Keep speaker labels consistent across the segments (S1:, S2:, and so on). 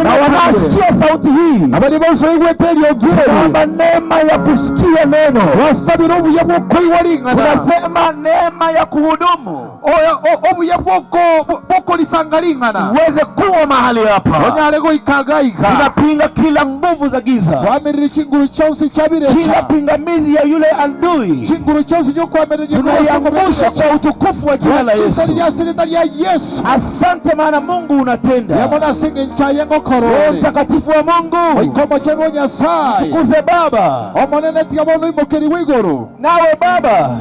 S1: Na wanaosikia sauti hii, tunaomba neema ya kusikia neno, tunasema neema ya kuhudumu uweze kuwa mahali hapa. Tunapinga kila nguvu za giza, kila pingamizi ya yule adui, tunaiangusha kwa utukufu wa jina la Yesu. Asante, maana Mungu unatenda. Roho Mtakatifu wa Mungu, mtukuze Baba, nawe Baba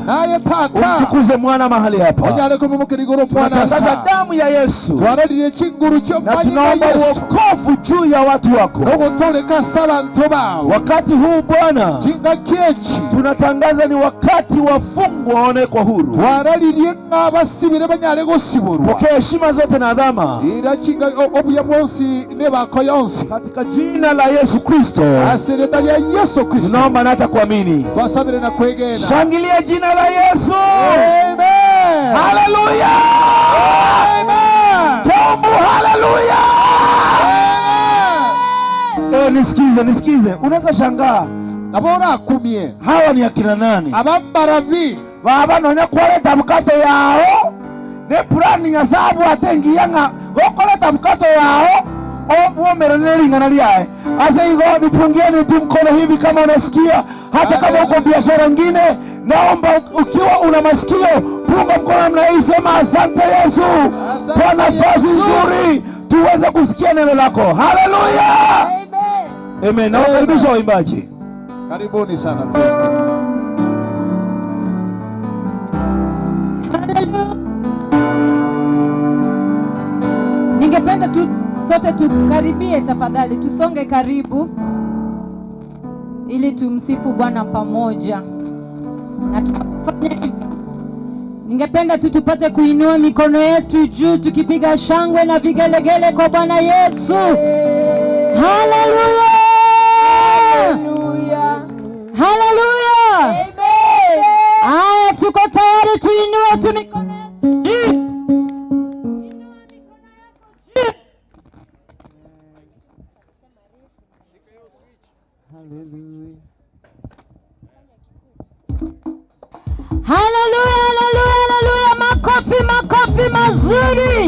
S1: umtukuze Mwana mahali hapa. Tunatangaza damu ya Yesu na tunaomba wokovu juu ya watu wako wakati huu Bwana. Tunatangaza ni wakati wafungwa waonekwa huru. Pokea heshima zote na adhama katika jina la Yesu Kristo. Tunaomba na hata kuamini. Shangilia jina la Yesu. Amen. Haleluya. Amen. Tombu, haleluya. Nisikize, nisikize. Unaweza shangaa. Hawa ni akina nani? Baba nonya kwaleta mkato yao ne plani ya sabu atengiyanga gokoleta mkato yao omerelingana liae. Asa higo nipungieni tu mkono hivi kama unasikia, hata kama uko biashara nyingine, naomba ukiwa una masikio punga mkono namna hii, sema asante Yesu kwa nafasi nzuri tuweze kusikia neno lako. Haleluya. Amen. Amen. Na wakaribisha waimbaji.
S2: Karibuni sana Kristo.
S3: Ningependa tu sote tukaribie tafadhali, tusonge karibu ili tumsifu Bwana pamoja. Na tufanye hivyo. Ningependa tu tupate kuinua mikono yetu juu tukipiga shangwe na vigelegele kwa Bwana Yesu. Haleluya! Haleluya! Amen. Aya, tuko tayari, tuinue tu mikono yetu juu. Haleluya, haleluya, haleluya. Makofi, makofi mazuri.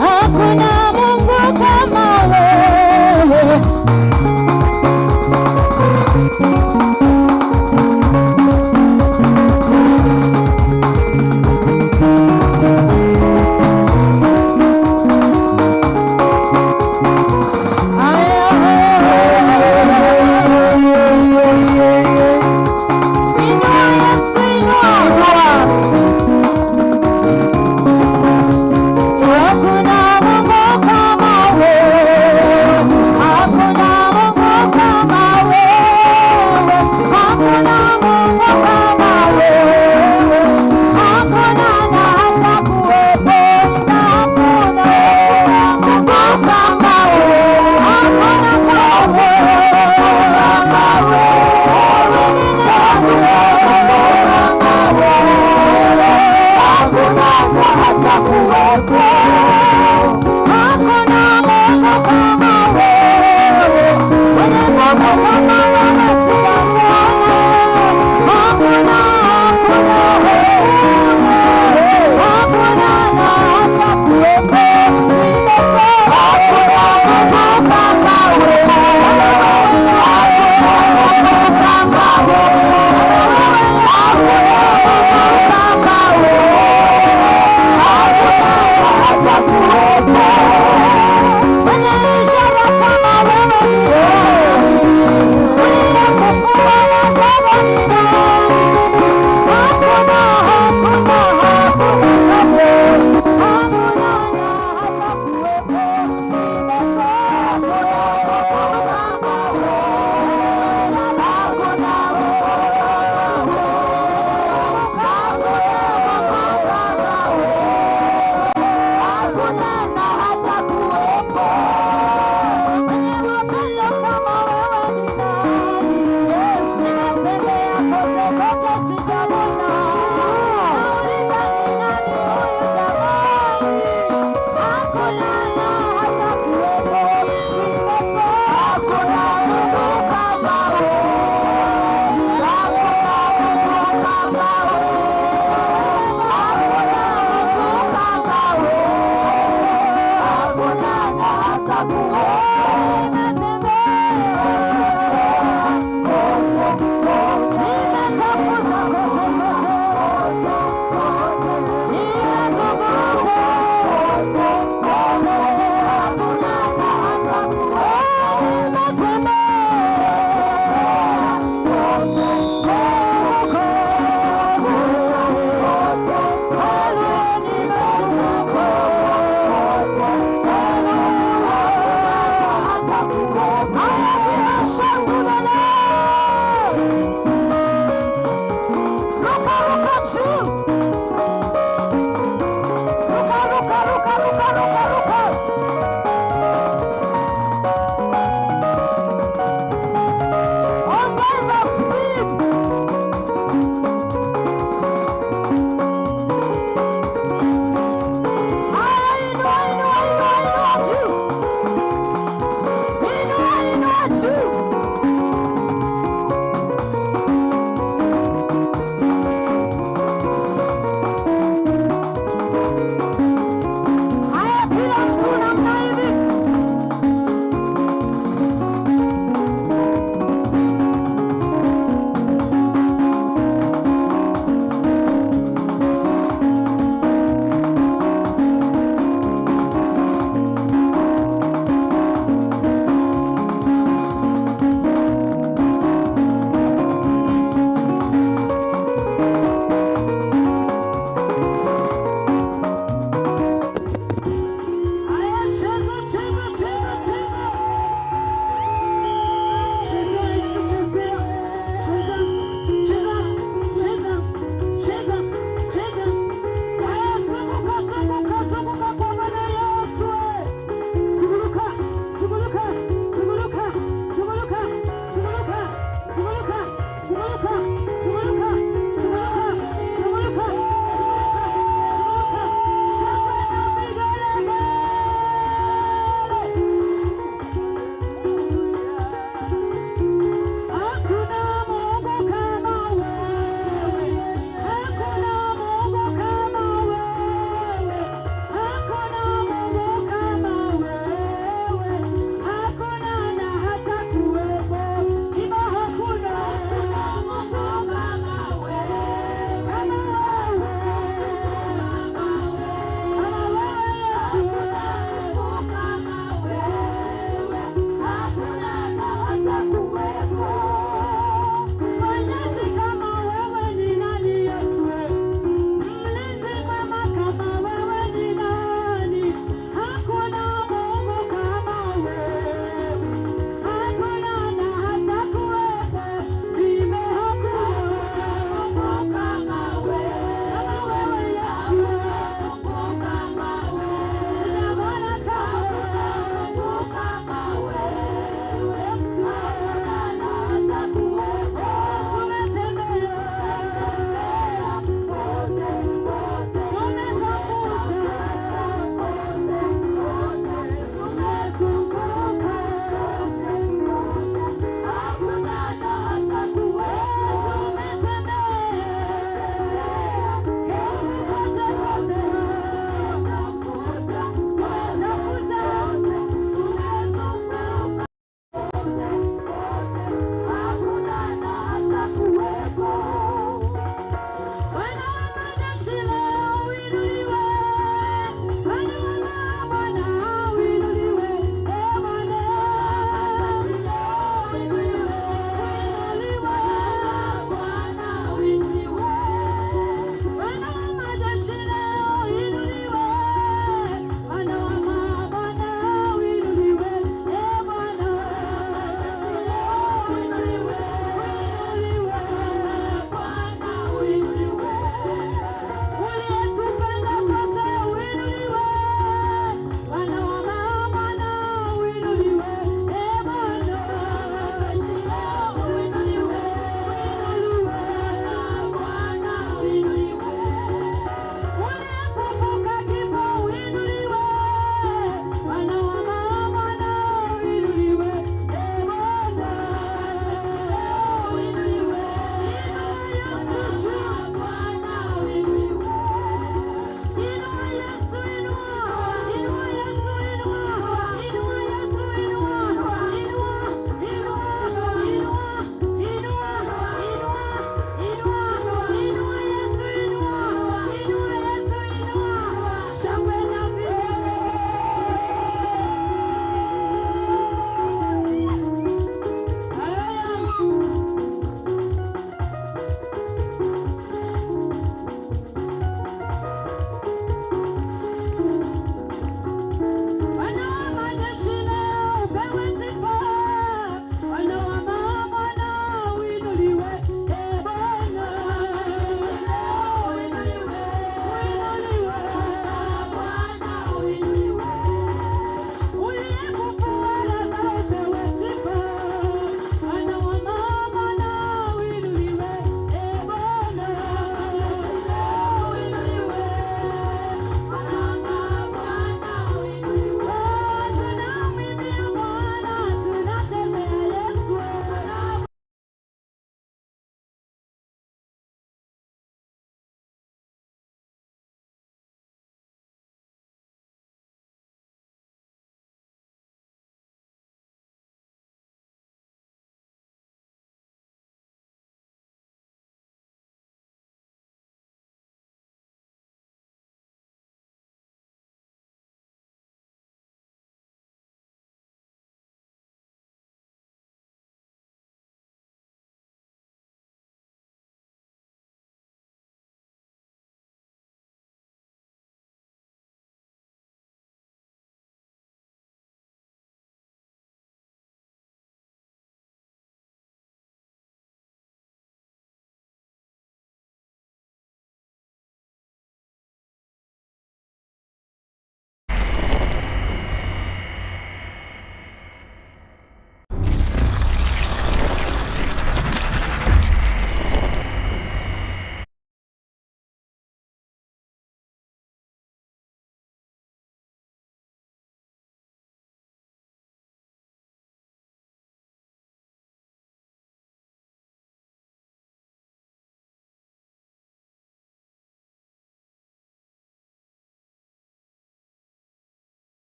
S3: Hakuna Mungu kama wewe.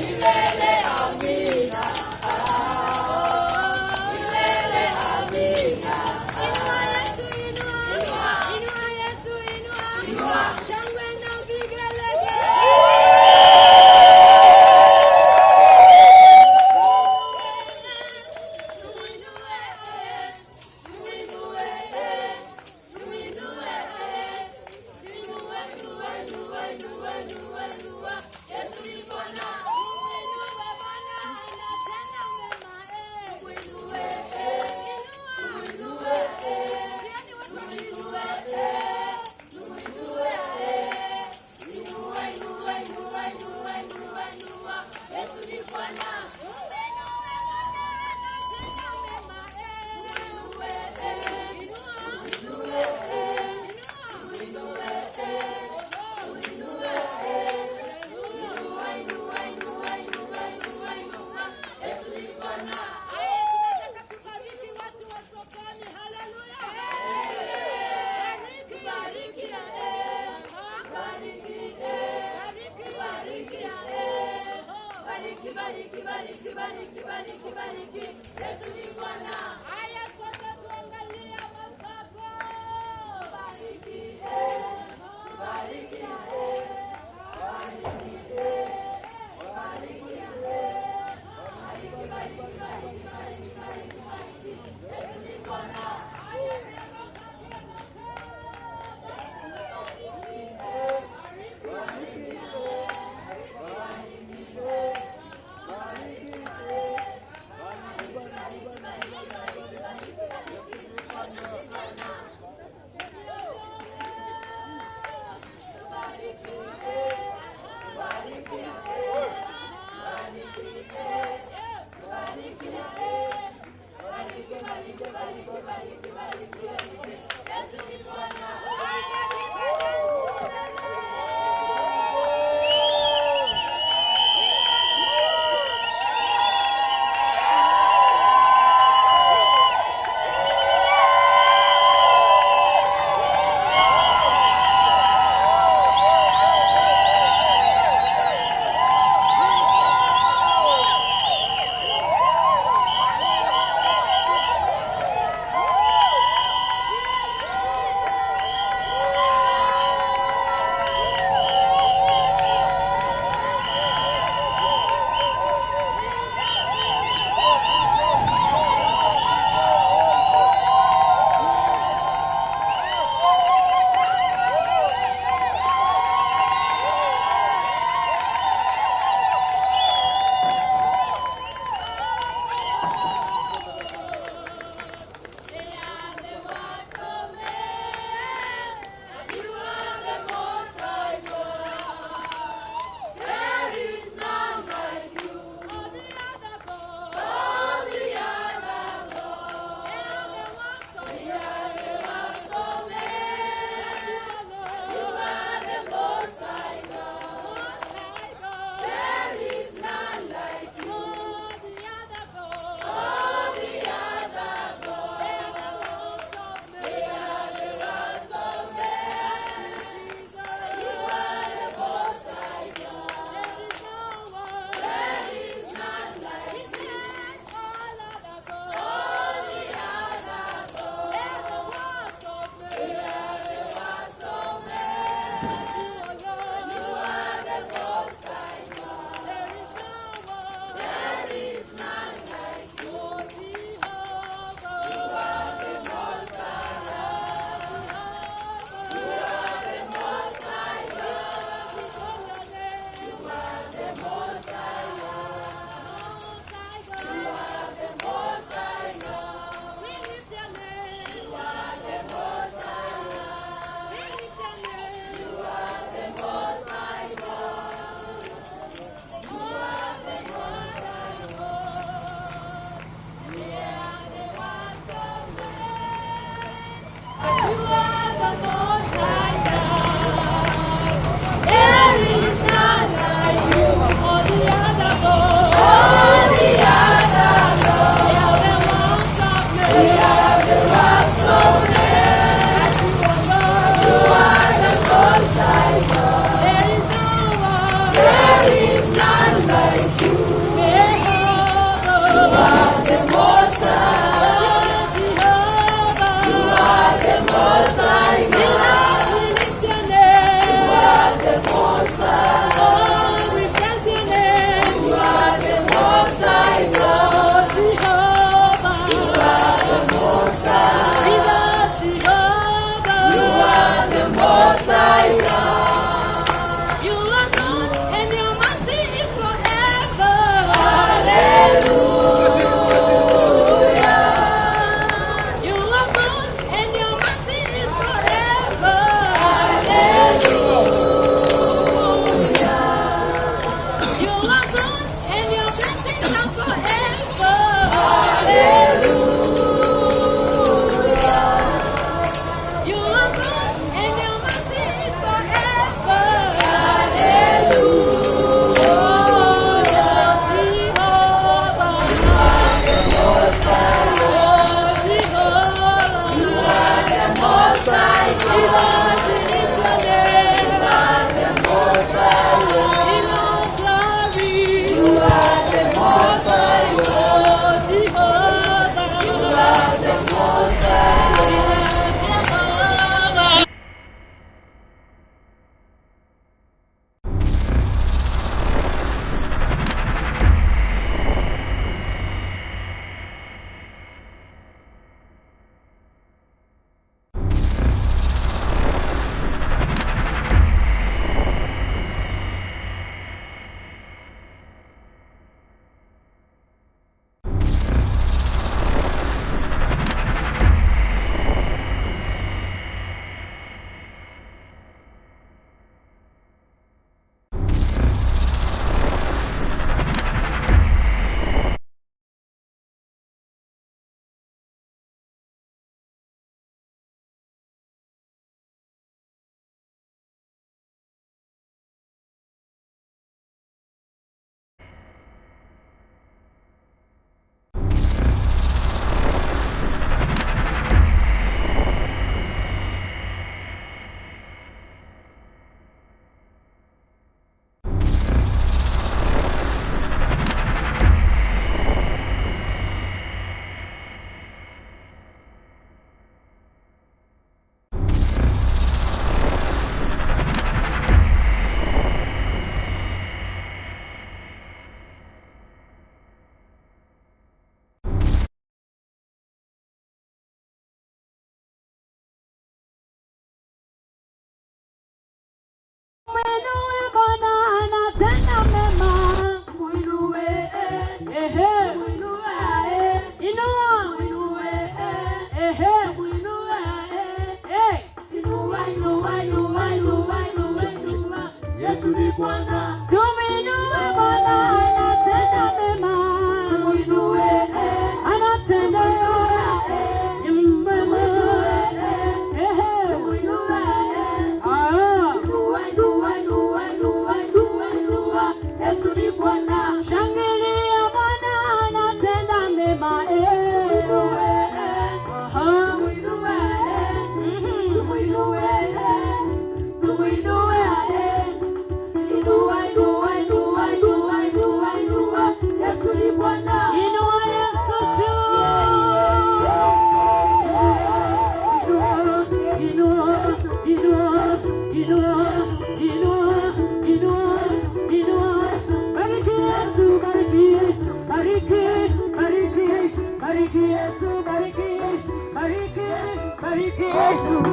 S4: Milele amina.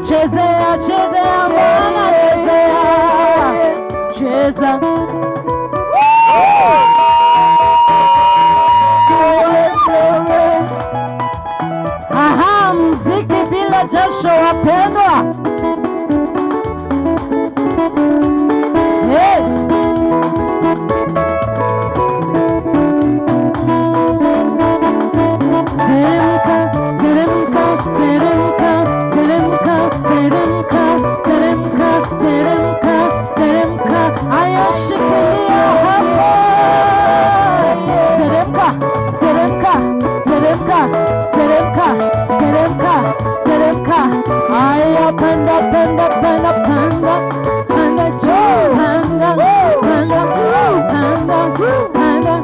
S3: Chezea, chezea mama, chezea, cheza. Aha, muziki bila jasho wapendwa. Hey. Teremka, teremka, teremka, teremka, teremka, teremka, teremka, teremka. Aya, shikilia hapo. Teremka, teremka, teremka, teremka, teremka, teremka. Aya, panda, panda, panda, panda, panda, panda, panda, panda, panda,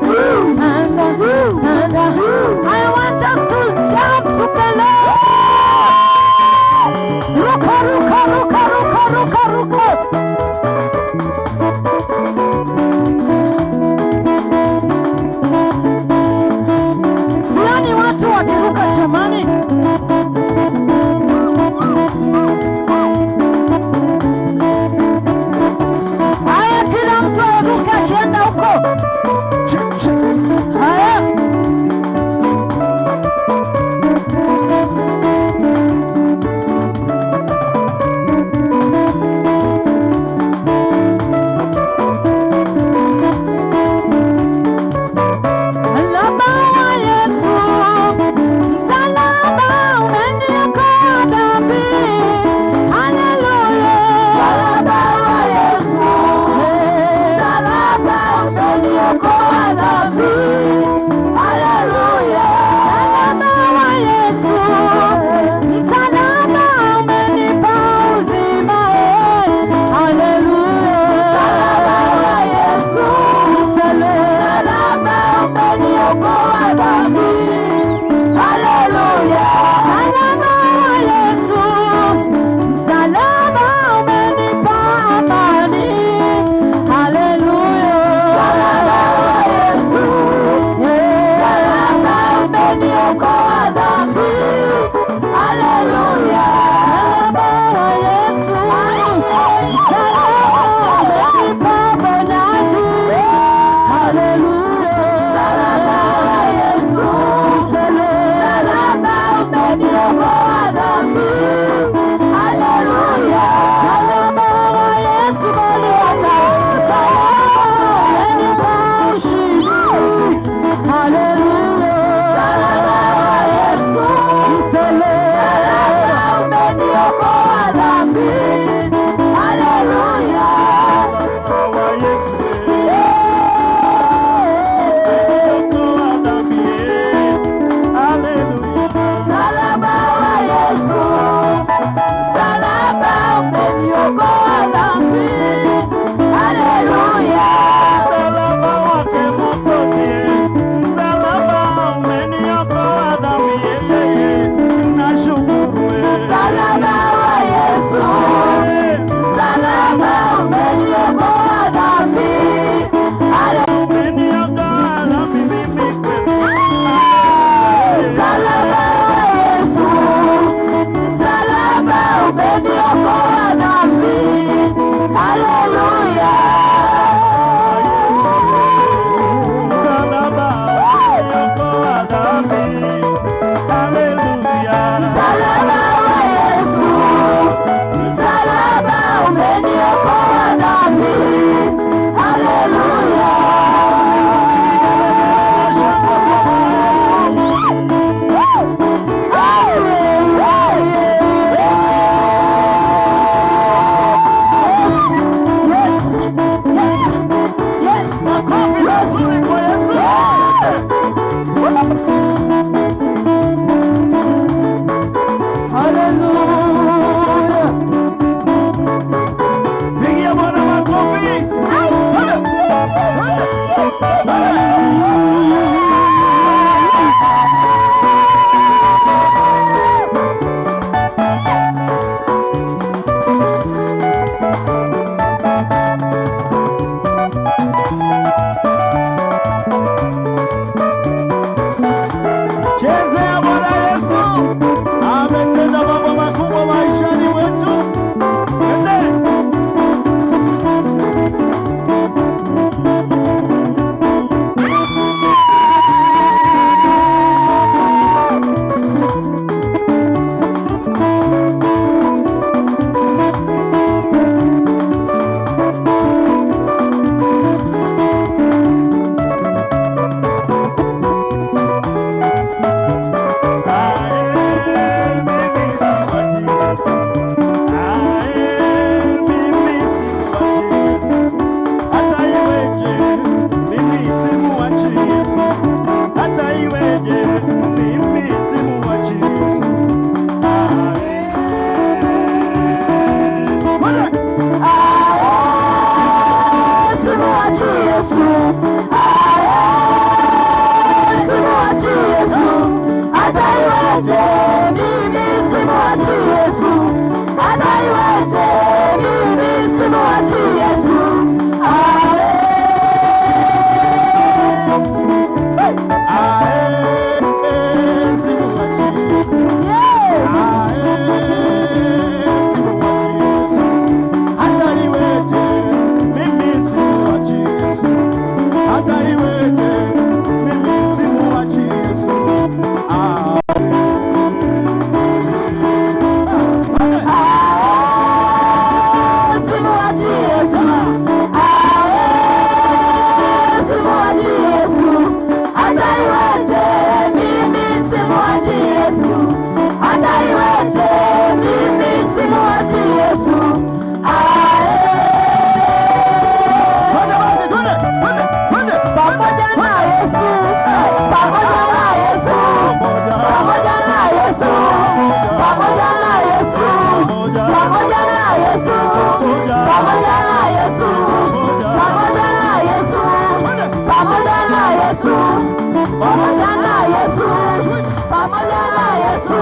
S3: Yesu,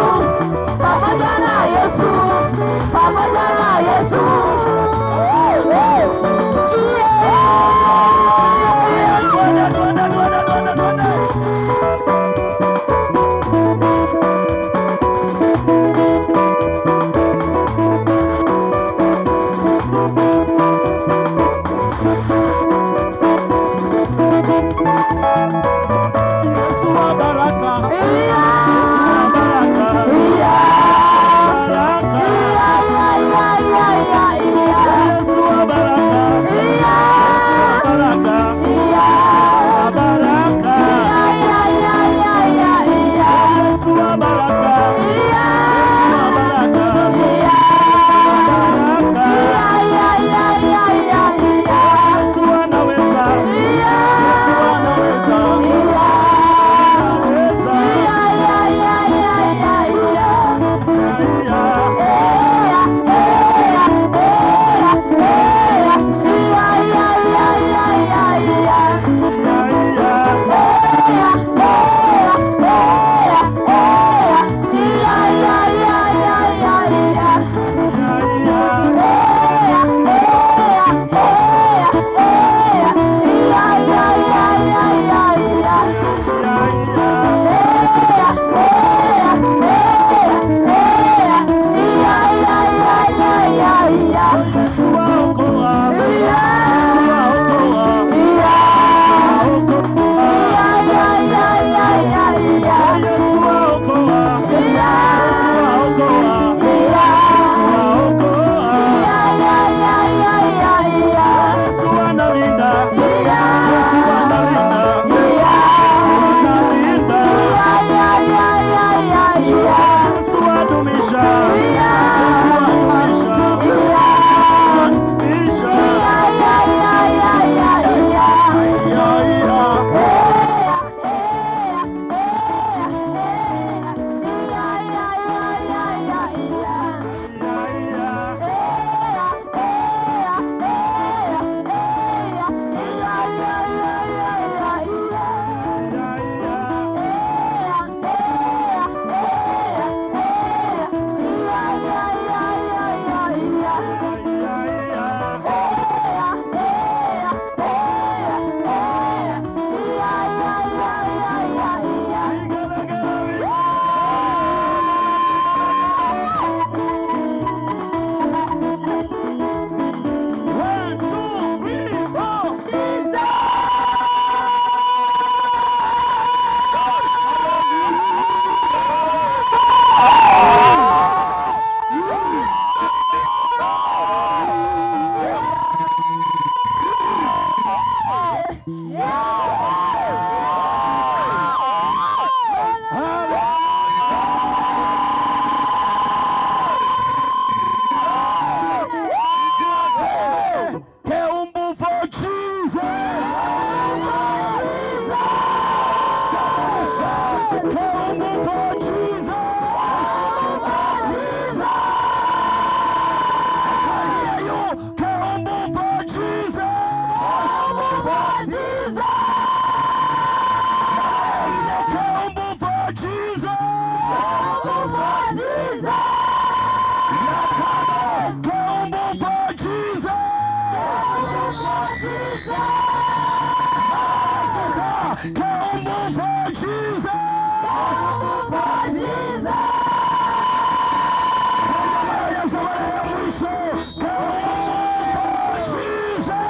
S3: pamoja na Yesu, pamoja na Yesu.
S1: Yesu wa baraka. Yesu wa baraka. Baraka. Yesu wa baraka. Yesu wa baraka. Wa baraka. Yesu wa baraka. Yesu wa baraka. Baraka. Yesu anaweza. Yesu anaweza. Anaweza. Yesu waokoa. Yesu waokoa. Yesu waokoa. Yesu waokoa. Yesu waokoa. Yesu analinda. Yesu analinda. Yesu analinda. Yesu adumisha. Yesu adumisha. Adumisha. Ya, ya. Ya, ya. Ya, ya. Ya, ya. One, two, three, four. Keumbu for Jesus. Keumbu for Jesus. I hear you. Keumbu for Jesus. Keumbu for Jesus. Keumbu for Jesus. Keumbu for Jesus. Mwisho. Keumbu for Jesus.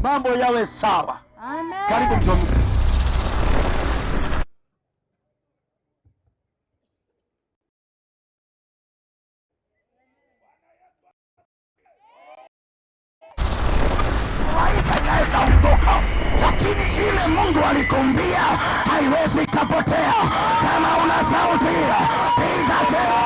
S1: Mambo yawe sawa.
S3: Amen.
S1: Karibu mtu wa Mungu. Inaweza ondoka, lakini ile Mungu alikuambia haiwezi kapotea. Kama una sauti, piga kelele.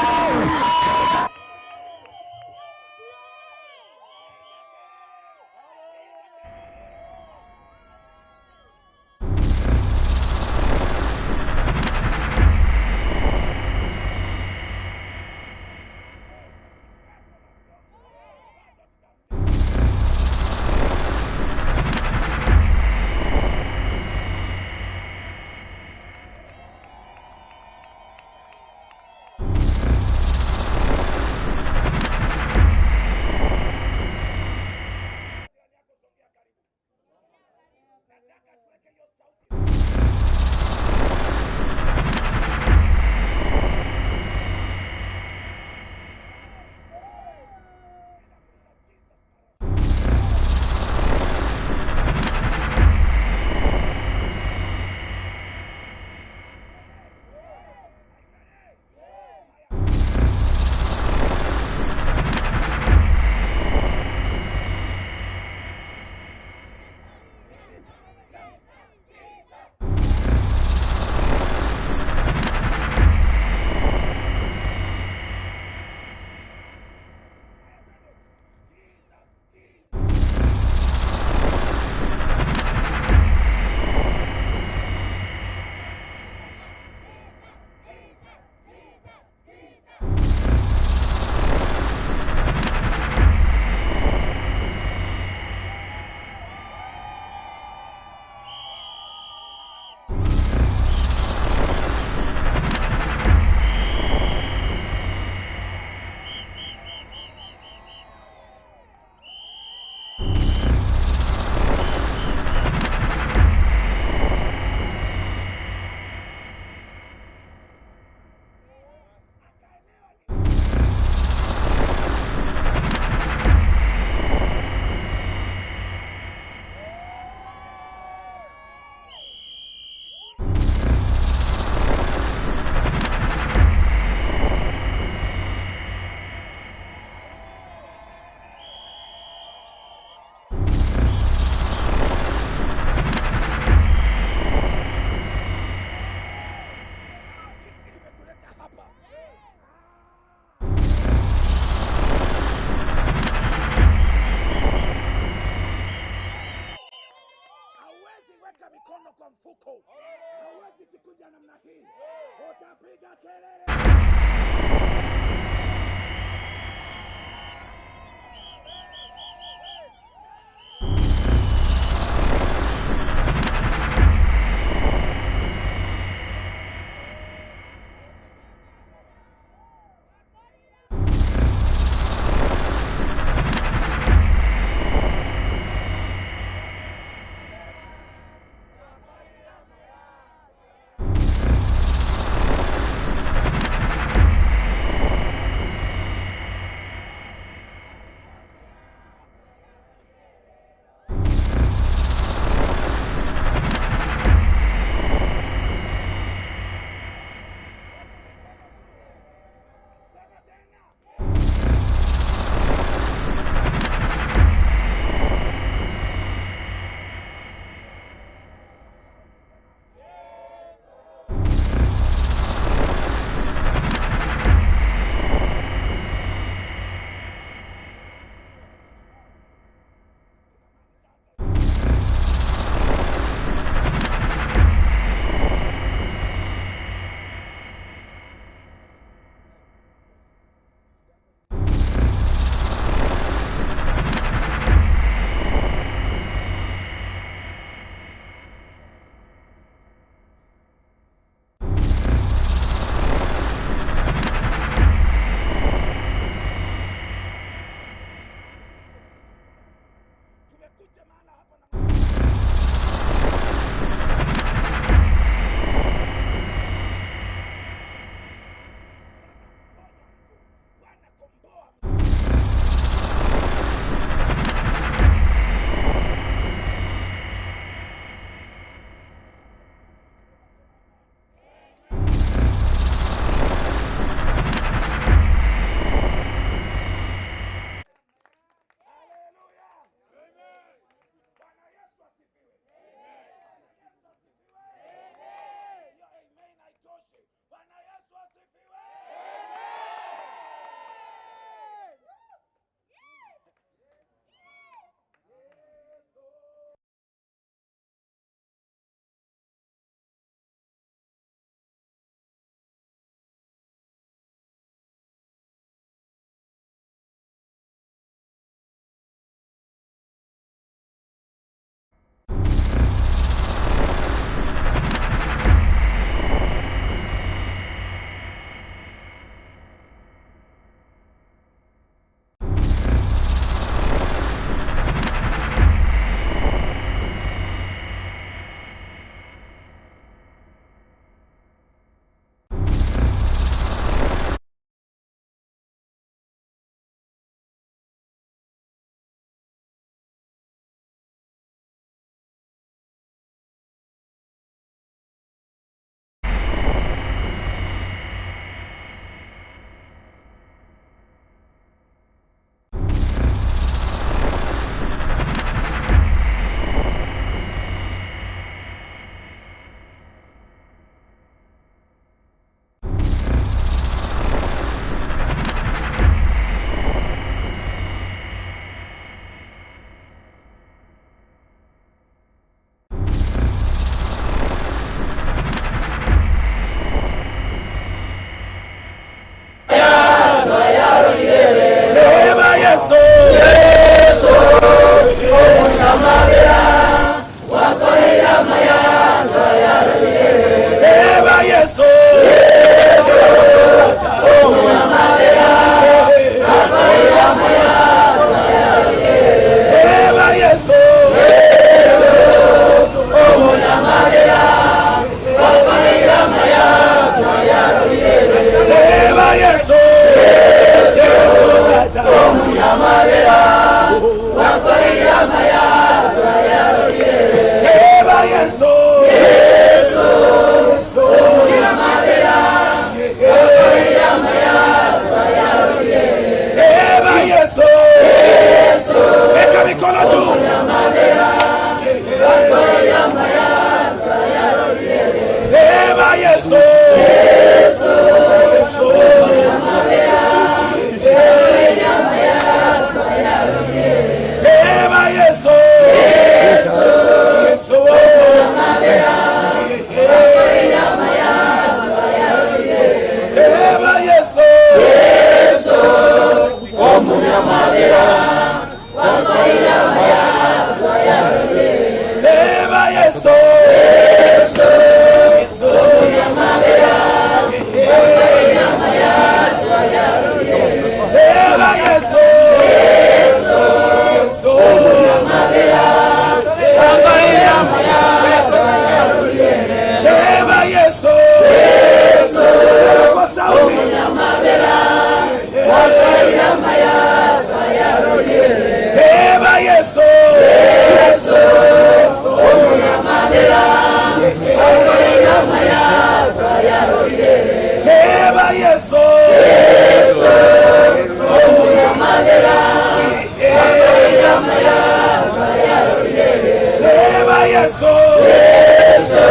S1: Yesu, Yesu,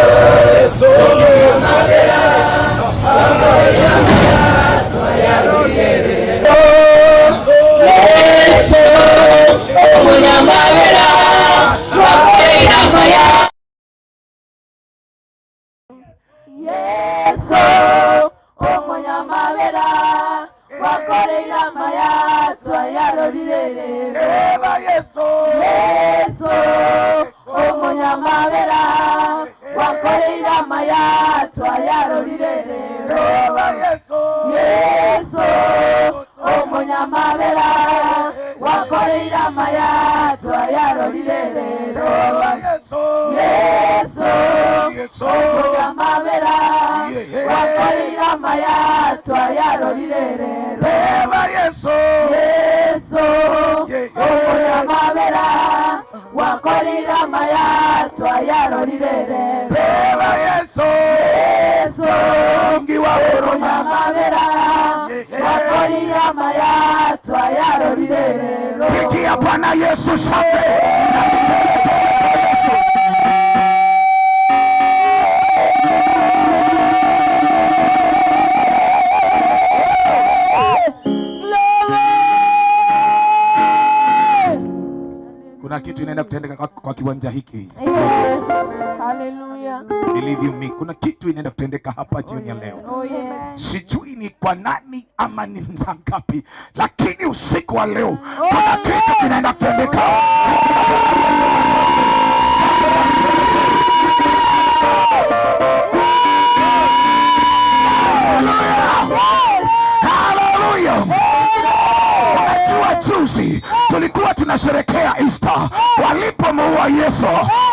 S1: Yesu, Umunyamabera wakoreye amayatwa yarorire.
S4: Yesu, umunyamabera wakoreye amayatwa. Yesu, umunyamabera wakoreye amayatwa yarorire.
S1: Eba Yesu,
S4: Yesu, umunyamabera wakoreye amayatwa yarorire.
S1: Eba Yesu,
S4: Yesu, umunyamabera wakoreye amayatwa yarorire.
S1: Eba Yesu,
S4: Yesu,
S1: Yesu,
S4: umunyamabera wakoreye amayatwa yarorire.
S1: Eba Yesu,
S4: Yesu, umunyamabera wakoreye amayatwa yarorire.
S1: Eba Yesu,
S4: Yesu, umunyamabera wakoreye amayatwa yarorire.
S1: Pigia Bwana Yesu shangwe. Kuna kitu inaenda kutendeka kwa kiwanja hiki.
S4: Yes. Hallelujah.
S1: Believe you me, kuna kitu inaenda kutendeka hapa jioni ya leo.
S4: Oh yes.
S1: Sijui ni kwa nani ama ni ngapi, lakini usiku wa leo kuna kitu kinaenda kutendeka. Hallelujah. Unajua juzi tulikuwa tunasherehekea Easter. Walipomuua Yesu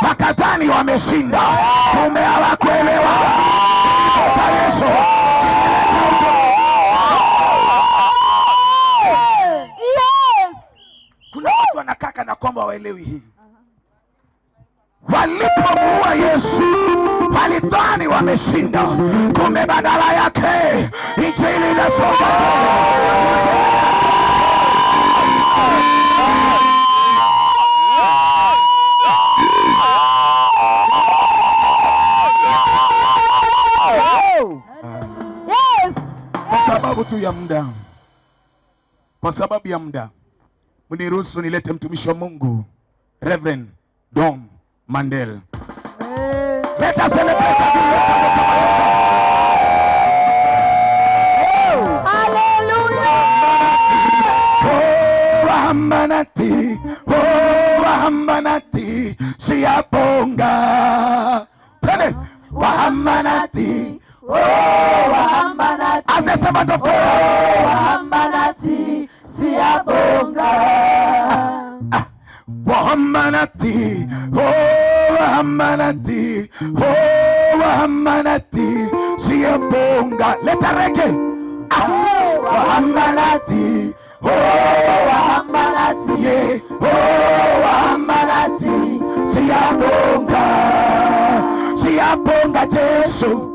S1: wakadhani wameshinda, kumbe hawakuelewa. Yesu.
S4: Yes.
S1: Kuna watu wanakaka na kwamba hawaelewi hii. Walipomuua Yesu walidhani wameshinda, kumbe badala yake injili inasonga.
S4: Yes.
S1: Kwa sababu tu ya muda, kwa sababu ya muda, mniruhusu nilete mtumishi wa Mungu Reverend Don Mandel. Let us celebrate.
S4: Hallelujah.
S1: Oh, Wahambanati, oh, Wahambanati, siyabonga. Tene, Wahambanati,
S4: oh, Wahambanati,
S1: as the servant of God.
S4: Oh, Wahambanati, siyabonga.
S1: Wahambanati, oh, Wahambanati, oh, Wahambanati, siyabonga. Leta reggae. Wahambanati, oh, Wahambanati, yeah. Oh, Wahambanati, siyabonga. Siyabonga Jesu.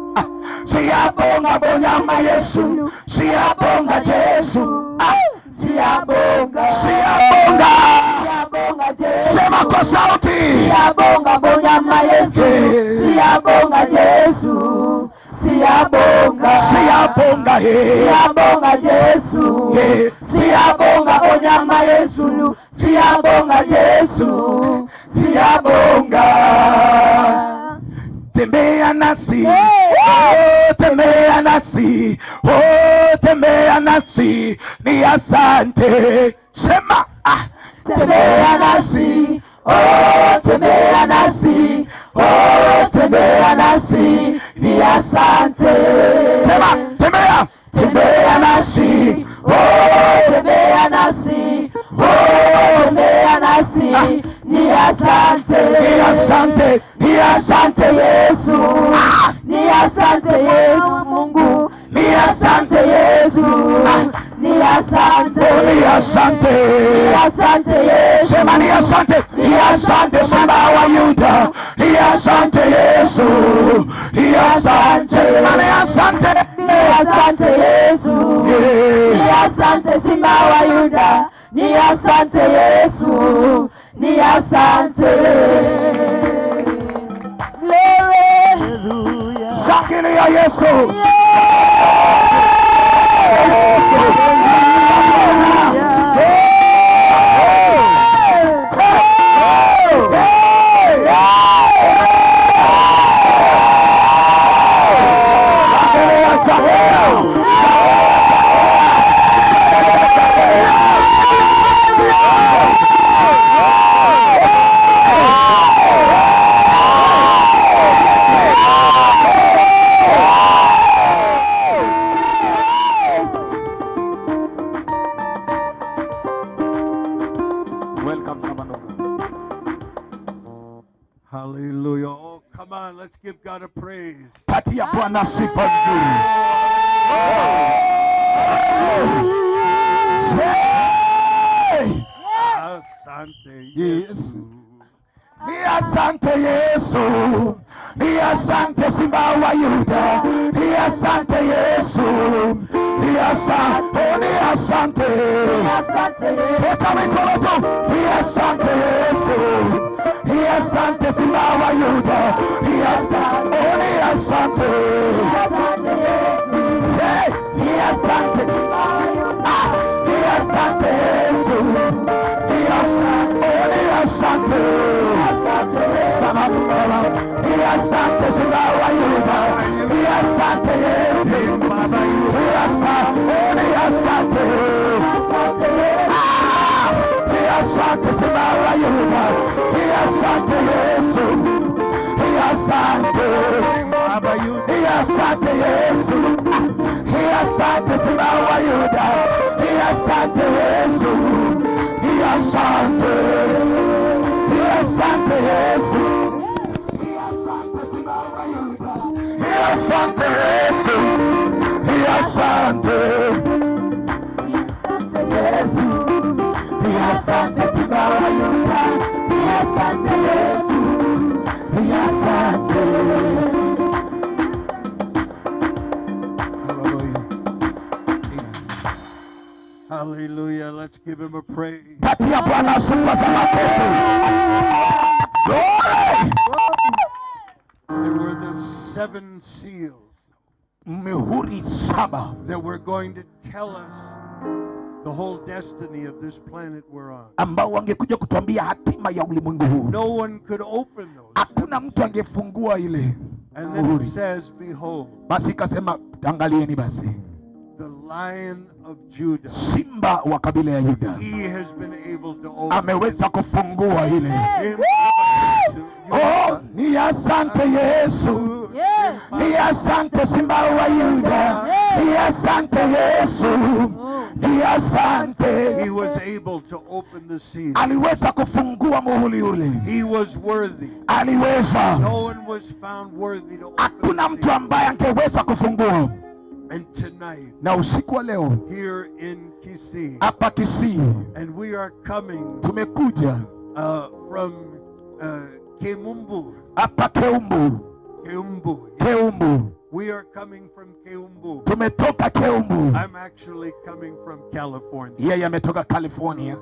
S1: Siyabonga bonyama Yesu. Siyabonga Jesu.
S4: Siyabonga.
S1: Siyabonga.
S4: Siyabonga Jesu.
S1: Sema kwa sauti.
S4: Siyabonga bonyama Yesu. Siyabonga Jesu. Siyabonga.
S1: Siyabonga he.
S4: Siyabonga Jesu. Siyabonga bonyama Yesu. Siyabonga Jesu. Siyabonga.
S1: Tembea nasi. Oh, tembea nasi. Oh, tembea nasi. Ni asante. Sema. Ah.
S4: Tembea nasi. Oh, tembea nasi. Oh, tembea nasi. Ni asante.
S1: Sema, tembea.
S4: Tembea nasi. Oh, tembea nasi. Oh, tembea nasi. Ni asante.
S1: Ni asante.
S4: Ni asante Yesu. Ni asante Yesu Mungu. Ni asante Yesu. Ni asante.
S1: Ni asante.
S4: Ni asante Yesu.
S1: Sema ni asante. Ni asante Simba wa Yuda. Ni asante Yesu. Ni asante. Ni asante.
S4: Ni asante Yesu. Ni asante Simba wa Yuda. Ni asante Yesu. Ni asante.
S1: Shangilia Yesu. Welcome, Samanunga.
S5: Hallelujah. Oh, come on. Let's give God a praise.
S1: Patia Bwana sifa nzuri.
S5: Asante
S1: Yesu. Ni asante Yesu. Ni asante Simba wa Yuda. Ni asante Yesu. Ni asante, ni asante. Weka mikono juu. Ni asante Yesu. Ni asante Simba wa Yuda. Ni asante, oh, ni asante. Hey, ni asante. Ah, ni asante Yesu. Ni asante, oh, ni asante. Baba, Baba, ni asante Simba wa Yuda. Ni asante Yesu. Ni asante, oh, ni asante. Ah, ni asante Simba wa Yuda. Ni asante Yesu. Ni asante. Ni asante Yesu. Ni asante Simba wa Yuda. Ni asante Yesu. Ni asante. Ni asante Yesu. Ni asante Simba wa Yuda. Ni asante Yesu. Ni asante. Yesu. Ni asante Simba wa Yuda. Ni asante Yesu. Ni asante. Hallelujah.
S5: Hallelujah. Let's give him a praise.
S1: Patia Bwana sifa za makofi. Glory.
S5: There were the 7 seals
S1: Mihuri saba
S5: that were going to tell us the whole destiny of this planet we're on.
S1: ambao wangekuja kutuambia hatima ya ulimwengu huu.
S5: No one could open those.
S1: Hakuna mtu angefungua ile
S5: And then
S1: muhuri.
S5: it says, behold,
S1: Basi ikasema, angalieni basi,
S5: the Lion of Judah.
S1: Simba wa kabila ya Yuda
S5: He has been able to open.
S1: ameweza kufungua ile.
S5: Oh,
S1: Oh, ni asante Yesu. Ni asante Simba wa Yuda. Ni asante Yesu. Ni asante.
S5: He was able to open the seal.
S1: Aliweza kufungua muhuri ule.
S5: He was worthy.
S1: Aliweza.
S5: No one was found worthy to open
S1: Hakuna
S5: the
S1: mtu
S5: seal.
S1: ambaye angeweza kufungua.
S5: And tonight,
S1: Na usiku wa leo
S5: here in Kisii,
S1: hapa Kisii
S5: and we are coming
S1: tumekuja
S5: from Keumbu.
S1: hapa Keumbu.
S5: Keumbu.
S1: Keumbu.
S5: We are coming from Keumbu.
S1: Tumetoka Keumbu.
S5: I'm actually coming from California.
S1: Yeye ametoka California.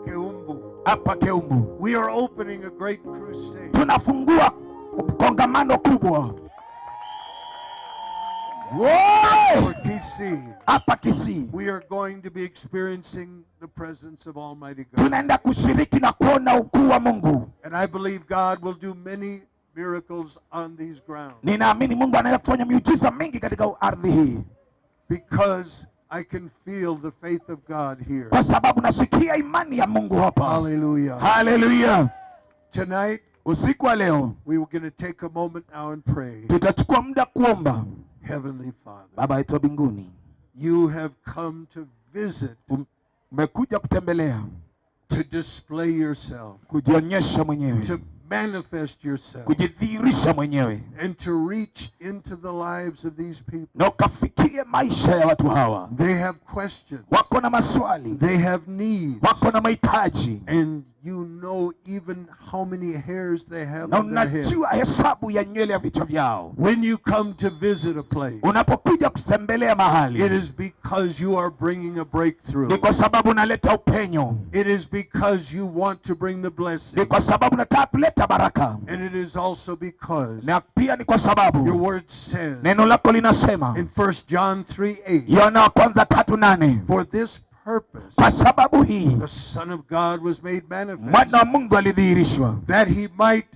S5: Keumbu.
S1: Hapa Keumbu.
S5: We are opening a great crusade.
S1: Tunafungua kongamano kubwa. Woi!
S5: For Kisii.
S1: Hapa Kisii.
S5: We are going to be experiencing the presence of Almighty God.
S1: Tunaenda kushiriki na kuona ukuu wa Mungu.
S5: And I believe God will do many miracles on these grounds.
S1: Ninaamini Mungu anaweza kufanya miujiza mingi katika ardhi hii.
S5: Because I can feel the faith of God here.
S1: Kwa sababu nasikia imani ya Mungu hapa.
S5: Hallelujah.
S1: Hallelujah.
S5: Tonight,
S1: usiku wa leo,
S5: we were going to take a moment now and pray.
S1: Tutachukua muda kuomba.
S5: Heavenly Father,
S1: Baba yetu wa mbinguni,
S5: you have come to visit,
S1: umekuja kutembelea,
S5: to display yourself,
S1: kujionyesha mwenyewe,
S5: to manifest yourself,
S1: kujidhihirisha mwenyewe,
S5: and to reach into the lives of these people.
S1: Na ukafikie maisha ya watu hawa.
S5: They have questions.
S1: Wako na maswali.
S5: They have needs.
S1: Wako na mahitaji.
S5: And you know even how many hairs they have
S1: Na
S5: on their head.
S1: unajua hesabu ya nywele ya vichwa vyao.
S5: When you come to visit a place,
S1: unapokuja kutembelea mahali,
S5: it is because you are bringing a breakthrough.
S1: Ni kwa sababu unaleta upenyo.
S5: It is because you want to bring the blessing.
S1: Ni kwa sababu unataka kuleta kuleta baraka.
S5: And it is also because
S1: na pia ni kwa sababu
S5: your word says
S1: neno lako linasema
S5: in 1 John 3:8,
S1: Yohana wa kwanza 3:8,
S5: for this purpose
S1: kwa sababu hii
S5: the Son of God was made manifest,
S1: Mwana wa Mungu alidhihirishwa,
S5: that he might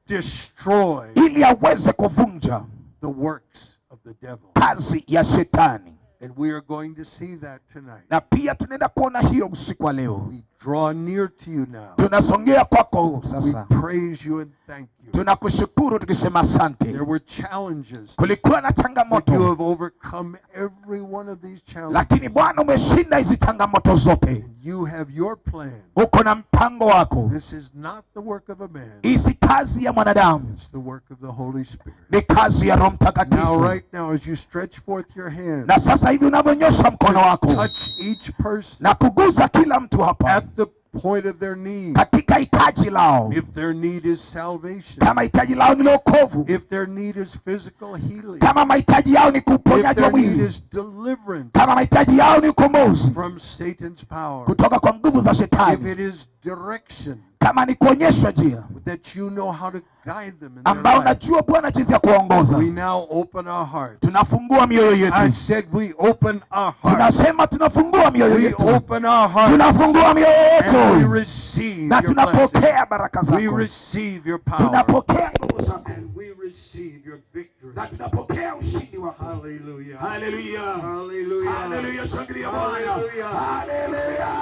S5: destroy
S1: ili aweze kuvunja
S5: the works of the devil.
S1: kazi ya shetani.
S5: And we are going to see that tonight.
S1: Na pia tunaenda kuona hiyo usiku wa leo.
S5: We draw near to you now.
S1: Tunasongea kwako sasa.
S5: We praise you and thank you.
S1: Tunakushukuru tukisema asante.
S5: There were challenges.
S1: Kulikuwa na changamoto.
S5: But you have overcome every one of these challenges.
S1: Lakini Bwana umeshinda hizi changamoto zote.
S5: And you have your plan.
S1: Uko na mpango wako.
S5: This is not the work of a man.
S1: Hii si kazi ya mwanadamu.
S5: It's the work of the Holy Spirit.
S1: Ni kazi ya Roho Mtakatifu.
S5: Now right now as you stretch forth your hand.
S1: Na sasa hivi unavyonyosha mkono wako.
S5: Touch each person.
S1: Na kuguza kila mtu hapa.
S5: At the point of their need.
S1: Katika hitaji lao.
S5: If their need is salvation.
S1: Kama hitaji lao ni wokovu.
S5: If their need is physical healing.
S1: Kama mahitaji yao ni kuponyaji wa mwili.
S5: If their need is deliverance.
S1: Kama mahitaji yao ni ukombozi.
S5: From Satan's power.
S1: Kutoka kwa nguvu za shetani.
S5: If it is direction.
S1: Kama ni kuonyeshwa njia.
S5: That you know how to guide them in their
S1: ambao
S5: life.
S1: unajua Bwana jinsi ya kuwaongoza.
S5: We now open our hearts.
S1: Tunafungua mioyo yetu.
S5: I said we open our hearts.
S1: Tunasema tunafungua mioyo yetu.
S5: We open our hearts.
S1: Tunafungua mioyo yetu.
S5: And we receive
S1: na
S5: your
S1: tunapokea baraka zako.
S5: We receive your power.
S1: Tunapokea nguvu zako.
S5: And we receive your victory.
S1: Na tunapokea ushindi wako.
S5: Hallelujah.
S1: Hallelujah.
S5: Hallelujah.
S1: Hallelujah. Shangilia Bwana.
S5: Hallelujah.
S1: Hallelujah.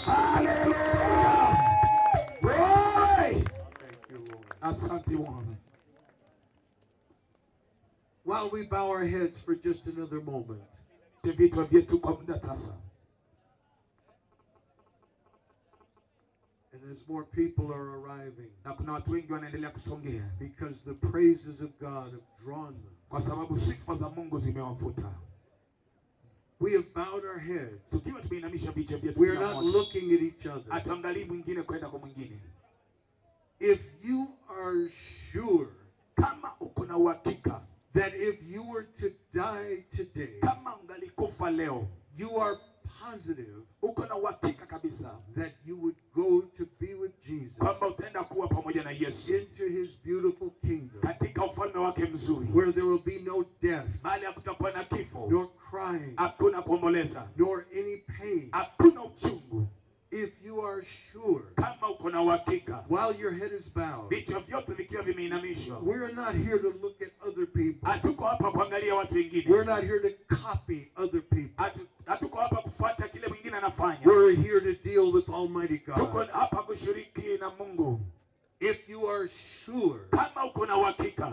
S1: Hallelujah. Hey!
S5: Thank you, Lord.
S1: Asante Bwana.
S5: While we bow our heads for just another moment.
S1: Vichwa vyetu kwa muda sasa.
S5: And as more people are arriving,
S1: na kuna watu wengi wanaendelea kusongea,
S5: because the praises of God have drawn them.
S1: Kwa sababu sifa za Mungu zimewavuta.
S5: We have bowed our heads.
S1: Tukiwa tumeinamisha vichwa vyetu,
S5: We are not looking at each other.
S1: Hatuangalii mwingine kwenda kwa mwingine.
S5: If you are sure,
S1: kama uko na uhakika,
S5: that if you were to die today,
S1: kama ungalikufa leo,
S5: you are positive,
S1: uko na uhakika kabisa,
S5: that you would go to be with Jesus,
S1: kwamba utaenda kuwa pamoja na Yesu,
S5: into his beautiful kingdom,
S1: katika ufalme wake mzuri,
S5: where there will be no death,
S1: mahali hakutakuwa na kifo,
S5: nor crying,
S1: hakuna kuomboleza,
S5: nor any pain.
S1: Hakuna uchungu.
S5: If you are sure,
S1: kama uko na uhakika,
S5: while your head is bowed,
S1: vichwa vyote vikiwa vimeinamishwa,
S5: we are not here to look at other people.
S1: Hatuko hapa kuangalia watu wengine.
S5: We're not here to copy other people.
S1: Hatuko hapa kufuata kile mwingine anafanya.
S5: We're here to deal with Almighty God.
S1: Tuko hapa kushiriki na Mungu.
S5: If you are sure,
S1: kama uko na uhakika,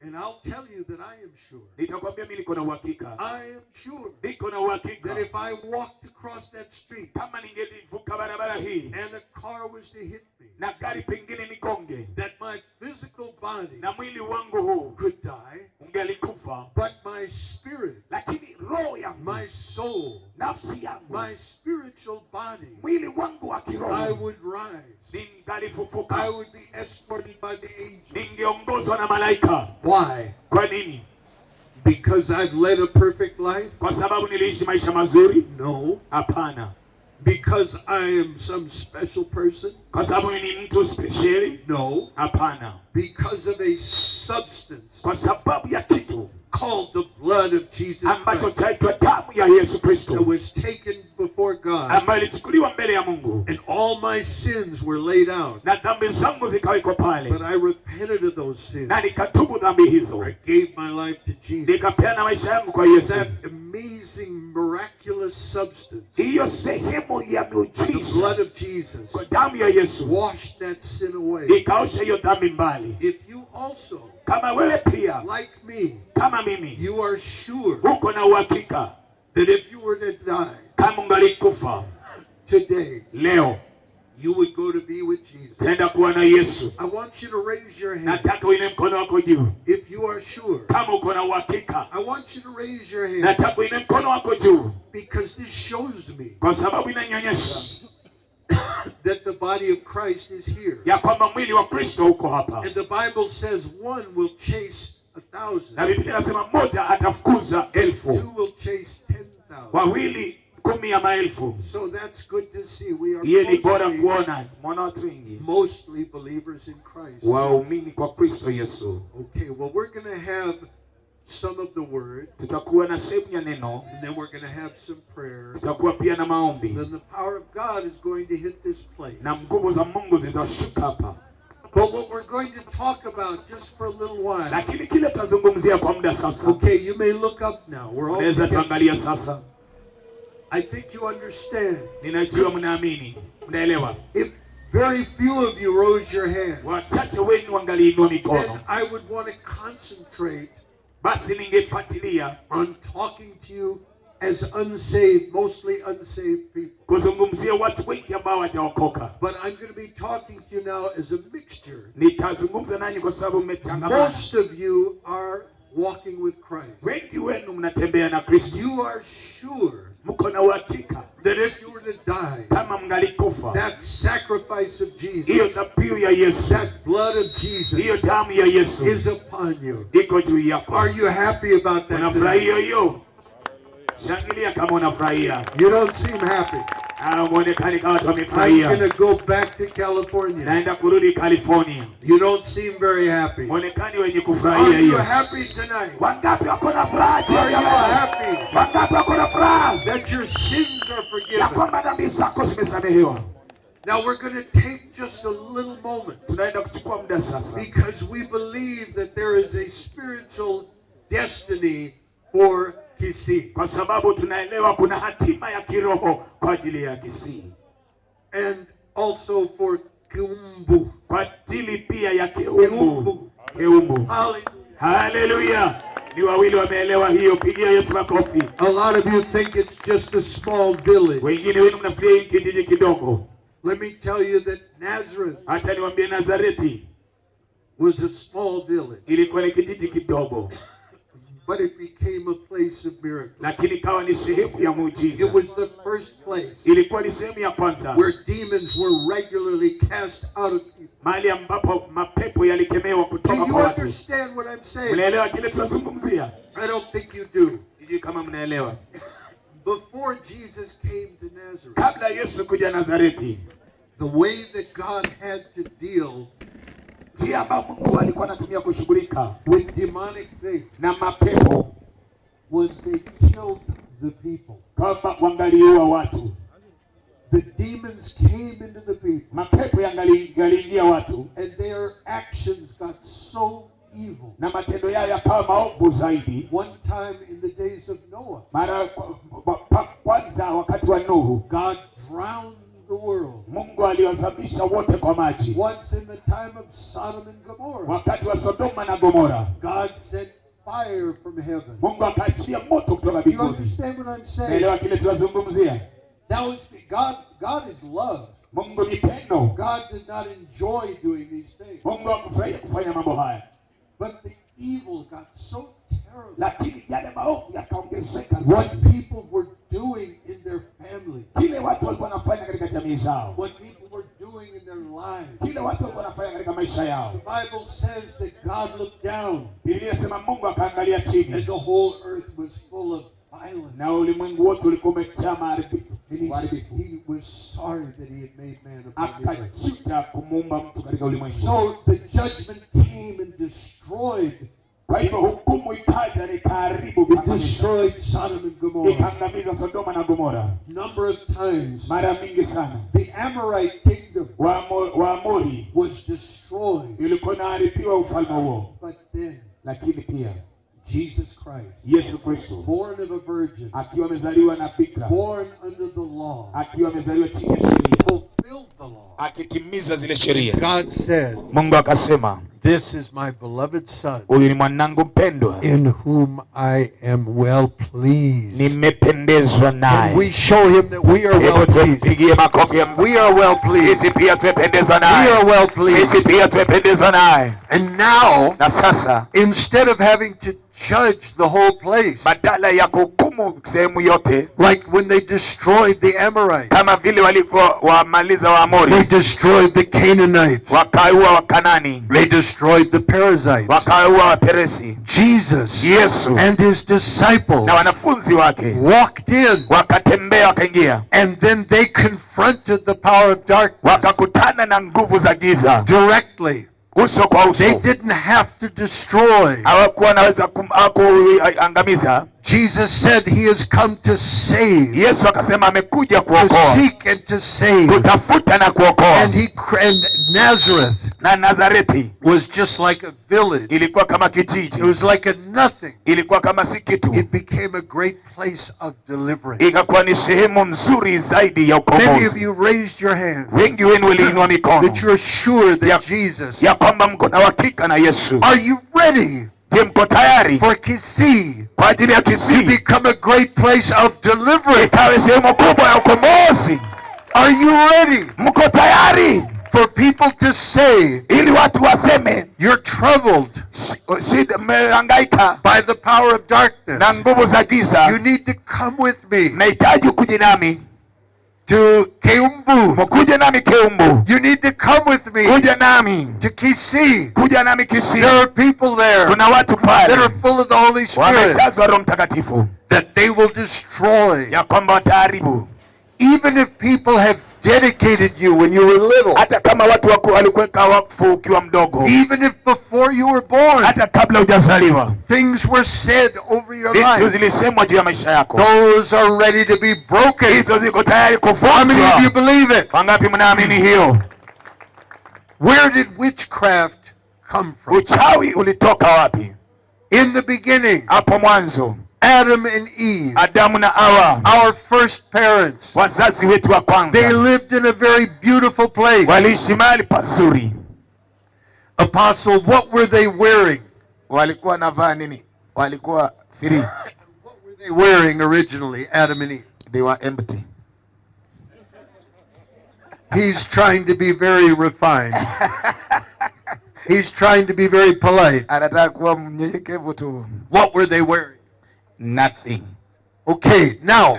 S5: and I'll tell you that I am sure.
S1: Nitakwambia mimi niko na uhakika.
S5: I am sure.
S1: Niko na uhakika.
S5: That if I walked across that street,
S1: kama ningelivuka barabara hii,
S5: and a car was to hit me,
S1: na gari pengine nigonge,
S5: that my physical body
S1: na mwili wangu huu
S5: could die,
S1: ungelikufa,
S5: but my spirit,
S1: lakini roho yangu,
S5: my soul,
S1: nafsi yangu,
S5: my spiritual body,
S1: mwili wangu wa kiroho,
S5: I would rise.
S1: Ningalifufuka.
S5: I would be escorted by the angels.
S1: Ningeongozwa na malaika.
S5: Why?
S1: Kwa nini?
S5: Because I've led a perfect life?
S1: Kwa sababu niliishi maisha mazuri?
S5: No.
S1: Hapana.
S5: Because I am some special person?
S1: Kwa sababu ni mtu speciali?
S5: No.
S1: Hapana.
S5: Because of a substance.
S1: Kwa sababu ya kitu
S5: called the blood of Jesus
S1: ambacho
S5: Christ,
S1: chaitwa damu ya Yesu Kristo,
S5: that was taken before God,
S1: ambayo ilichukuliwa mbele ya Mungu,
S5: and all my sins were laid out,
S1: na dhambi zangu zikawekwa pale,
S5: but I repented of those sins,
S1: na nikatubu dhambi hizo,
S5: I gave my life to Jesus,
S1: nikapeana maisha yangu kwa Yesu.
S5: That amazing miraculous substance,
S1: hiyo sehemu ya miujiza,
S5: the blood of Jesus,
S1: kwa damu ya Yesu,
S5: washed that sin away.
S1: Ikaosha hiyo dhambi mbali.
S5: If you also,
S1: kama wewe pia,
S5: like me,
S1: kama mimi,
S5: you are sure,
S1: uko na uhakika,
S5: that if you were to die,
S1: kama ungalikufa
S5: today,
S1: leo,
S5: you would go to be with Jesus.
S1: Tenda kuwa na Yesu.
S5: I want you to raise your hand.
S1: Nataka uinue mkono wako juu.
S5: If you are sure.
S1: Kama uko na uhakika.
S5: I want you to raise your hand.
S1: Nataka uinue mkono wako juu.
S5: Because this shows me.
S1: Kwa sababu inanionyesha
S5: that the body of Christ is here.
S1: Ya kwamba mwili wa Kristo uko hapa.
S5: And the Bible says one will chase 1,000.
S1: Na Biblia inasema mmoja atafukuza 1,000.
S5: Two will chase 10,000.
S1: Wawili Kumi ya maelfu.
S5: So that's good to see. We are
S1: Hiyo ni bora
S5: mostly,
S1: kuona, mwana watu wengi
S5: mostly believers in Christ.
S1: Waumini kwa Kristo Yesu.
S5: Okay, well, we're going to have some of the word,
S1: Tutakuwa na sehemu ya neno,
S5: and then we're going to have some prayer.
S1: Tutakuwa pia na maombi.
S5: Then the power of God is going to hit this place.
S1: Na nguvu za Mungu zitashuka hapa.
S5: But what we're going to talk about just for a little while.
S1: Lakini kile tutazungumzia kwa muda sasa.
S5: Okay, you may look up now. We're all
S1: Unaweza
S5: together.
S1: tuangalia sasa.
S5: I think you understand.
S1: Ninajua mnaamini, mnaelewa.
S5: If very few of you rose your hand,
S1: Wachache wenu wangaliinua mikono.
S5: then I would want to concentrate
S1: Basi ningefuatilia
S5: on talking to you as unsaved, mostly unsaved people.
S1: Kuzungumzia watu wengi ambao hawajaokoka.
S5: But I'm going to be talking to you now as a mixture.
S1: Nitazungumza nanyi kwa sababu mmechangamana.
S5: Most of you are walking with Christ.
S1: Wengi wenu mnatembea na Kristo.
S5: You are sure
S1: Mko na uhakika
S5: that if you were to die,
S1: kama mngalikufa,
S5: that sacrifice of Jesus,
S1: hiyo dhabihu ya Yesu,
S5: that blood of Jesus
S1: hiyo damu ya Yesu
S5: is upon you.
S1: iko juu yako.
S5: Are you happy about that?
S1: Unafurahia hiyo? Shangilia kama unafurahia.
S5: You don't seem happy.
S1: Muonekane kama watu
S5: I'm
S1: wamefurahia.
S5: going to go back to California.
S1: Naenda kurudi California.
S5: You don't seem very happy.
S1: Muonekane wenye kufurahia
S5: Are you
S1: hiyo.
S5: happy tonight?
S1: Wangapi wako na furaha
S5: Are
S1: jioni
S5: you
S1: ya leo?
S5: happy
S1: Wangapi wako na furaha
S5: that your sins are
S1: ya
S5: forgiven?
S1: kwamba dhambi zako zimesamehewa?
S5: Now we're going to take just a little moment
S1: Tunaenda kuchukua muda sasa,
S5: because we believe that there is a spiritual destiny for Kisii.
S1: kwa sababu tunaelewa kuna hatima ya kiroho kwa ajili ya Kisii
S5: And also for Kiumbu.
S1: kwa ajili pia ya Kiumbu. Kiumbu.
S5: Hallelujah.
S1: Hallelujah. Ni wawili wameelewa hiyo, pigia Yesu makofi.
S5: A lot of you think it's just a small village.
S1: Wengine wenu mnafikiria hii kijiji kidogo.
S5: Let me tell you that Nazareth
S1: Acha niwaambie, Nazareti
S5: was a small village,
S1: ilikuwa ni kijiji kidogo,
S5: but it became a place of miracles.
S1: lakini ikawa ni sehemu ya muujiza.
S5: It was the first place
S1: Ilikuwa ni sehemu ya kwanza
S5: where demons were regularly cast out of people.
S1: mahali ambapo mapepo yalikemewa
S5: Do
S1: kutoka
S5: you
S1: kwa watu.
S5: understand what I'm saying?
S1: Mnaelewa kile tunazungumzia?
S5: I don't think you do.
S1: Sijui kama mnaelewa.
S5: Before Jesus came to Nazareth,
S1: Kabla Yesu kuja Nazareti,
S5: the way that God had to deal
S1: njia ambayo Mungu alikuwa anatumia kushughulika
S5: with demonic things
S1: na mapepo
S5: was they killed the people.
S1: kwamba wangaliua watu.
S5: The demons came into the people,
S1: Mapepo yangaliingia watu
S5: and their actions got so evil.
S1: na matendo yao yakawa maovu zaidi.
S5: One time in the days of Noah,
S1: Mara kwanza wakati wa Nuhu,
S5: God drowned the world.
S1: Mungu aliwazamisha wote kwa maji.
S5: Once in the time of Sodom and Gomorrah,
S1: Wakati wa Sodoma na Gomora,
S5: God sent fire from heaven.
S1: Mungu akaachia moto kutoka
S5: You
S1: mbinguni.
S5: understand what I'm saying?
S1: Naelewa kile tunazungumzia.
S5: Now, God, God is love.
S1: Mungu ni pendo.
S5: God does not enjoy doing these things.
S1: Mungu hakufurahia kufanya mambo haya,
S5: But the evil got so terrible.
S1: lakini yale maovu yakaongezeka
S5: What
S1: zaidi.
S5: people were doing in their family,
S1: Kile watu walikuwa wanafanya katika jamii zao,
S5: what people were doing in their lives.
S1: kile watu walikuwa wanafanya katika maisha yao.
S5: The Bible says that God looked down
S1: Biblia inasema Mungu akaangalia
S5: and
S1: chini
S5: the whole earth was full of violence.
S1: na ulimwengu wote ulikuwa umejaa maharibifu.
S5: And he was sorry that he had made man upon the earth.
S1: Akajuta kumuumba mtu katika ulimwengu.
S5: So the judgment came and destroyed.
S1: Kwa hivyo hukumu ikaja na ikaharibu
S5: It
S1: kabisa.
S5: destroyed Sodom and Gomorrah.
S1: Ikaangamiza Sodoma na Gomora
S5: Number of times.
S1: mara mingi sana.
S5: The Amorite kingdom
S1: Waamori
S5: was destroyed.
S1: ilikuwa inaharibiwa ufalme huo,
S5: But then
S1: lakini pia
S5: Jesus Christ,
S1: Yesu Kristo
S5: born of a virgin,
S1: akiwa amezaliwa na bikira,
S5: born under the law,
S1: akiwa amezaliwa chini ya sheria,
S5: fulfilled the law.
S1: akitimiza zile sheria.
S5: God said,
S1: Mungu akasema,
S5: "This is my beloved son,
S1: huyu ni mwanangu mpendwa,
S5: in whom I am well pleased."
S1: nimependezwa
S5: And
S1: naye.
S5: we show him that we are
S1: Hebu
S5: well pleased.
S1: tumpigie makofi.
S5: We are well pleased.
S1: Sisi pia tumependezwa
S5: We
S1: naye.
S5: are well pleased.
S1: Sisi pia tumependezwa naye.
S5: And now,
S1: Na sasa
S5: instead of having to judge the whole place,
S1: Badala ya kuhukumu sehemu yote,
S5: like when they destroyed the Amorites,
S1: kama vile walivyowamaliza
S5: they
S1: Waamori,
S5: destroyed the Canaanites,
S1: wakaua Wakanani,
S5: they destroyed the Perizzites.
S1: Wakaua Waperesi.
S5: Jesus
S1: Yesu
S5: and his disciples
S1: na wanafunzi wake
S5: walked in,
S1: wakatembea wakaingia,
S5: and then they confronted the power of darkness
S1: wakakutana na nguvu za giza
S5: directly.
S1: Uso kwa
S5: They
S1: uso.
S5: didn't have to destroy.
S1: Hawakuwa wanaweza hawakuangamiza.
S5: Jesus said he has come to save,
S1: Yesu akasema amekuja
S5: to
S1: kuokoa,
S5: seek and to save.
S1: Kutafuta na kuokoa.
S5: And Nazareth
S1: Na Nazareti
S5: was just like a village.
S1: Ilikuwa kama kijiji,
S5: It was like a nothing.
S1: Ilikuwa kama si kitu,
S5: It became a great place of deliverance.
S1: Ikakuwa ni sehemu nzuri zaidi ya
S5: Many of
S1: ukombozi.
S5: you raised your hand
S1: Wengi wenu waliinua mikono
S5: that you're sure that Jesus.
S1: Ya kwamba mko na uhakika na Yesu.
S5: Are you ready
S1: Je, mko tayari
S5: for Kisii
S1: kwa ajili ya
S5: to
S1: Kisii
S5: become a great place of deliverance?
S1: Ikawe sehemu kubwa ya ukombozi?
S5: Are you ready
S1: Mko tayari
S5: for people to say
S1: ili watu waseme
S5: you're troubled
S1: shida, mmehangaika
S5: by the power of darkness?
S1: Na nguvu za giza?
S5: You need to come with me
S1: Mnahitaji kuja nami
S5: to Keumbu.
S1: Mkuje nami Keumbu.
S5: You need to come with me
S1: Kuja nami
S5: to Kisii.
S1: Kuja nami Kisii.
S5: There are people there
S1: Kuna watu
S5: that
S1: pale
S5: are full of the Holy Spirit
S1: wamejazwa Roho Mtakatifu
S5: that they will destroy.
S1: Ya kwamba wataharibu.
S5: Even if people have dedicated you when you were little,
S1: Hata kama watu wako walikuweka wakfu ukiwa mdogo,
S5: even if before you were born,
S1: hata kabla hujazaliwa,
S5: things were said over your
S1: vitu
S5: life.
S1: zilisemwa juu ya maisha yako,
S5: Those are ready to be broken.
S1: Hizo ziko tayari
S5: How many of you
S1: kuvunjwa.
S5: believe it?
S1: Wangapi mnaamini hiyo?
S5: Where did witchcraft come from?
S1: Uchawi ulitoka wapi?
S5: In the beginning,
S1: Hapo mwanzo,
S5: Adam and Eve,
S1: Adamu na Hawa,
S5: our first parents,
S1: wazazi wetu wa
S5: they
S1: kwanza,
S5: lived in a very beautiful place.
S1: Waliishi mahali pazuri.
S5: Apostle, what were they wearing?
S1: Walikuwa navaa nini? Walikuwa free.
S5: What were they wearing originally, Adam and Eve?
S1: They were empty.
S5: He's trying to be very refined. He's trying to be very polite.
S1: Anataka kuwa mnyenyekevu tu.
S5: What were they wearing?
S1: Nothing.
S5: Okay, now,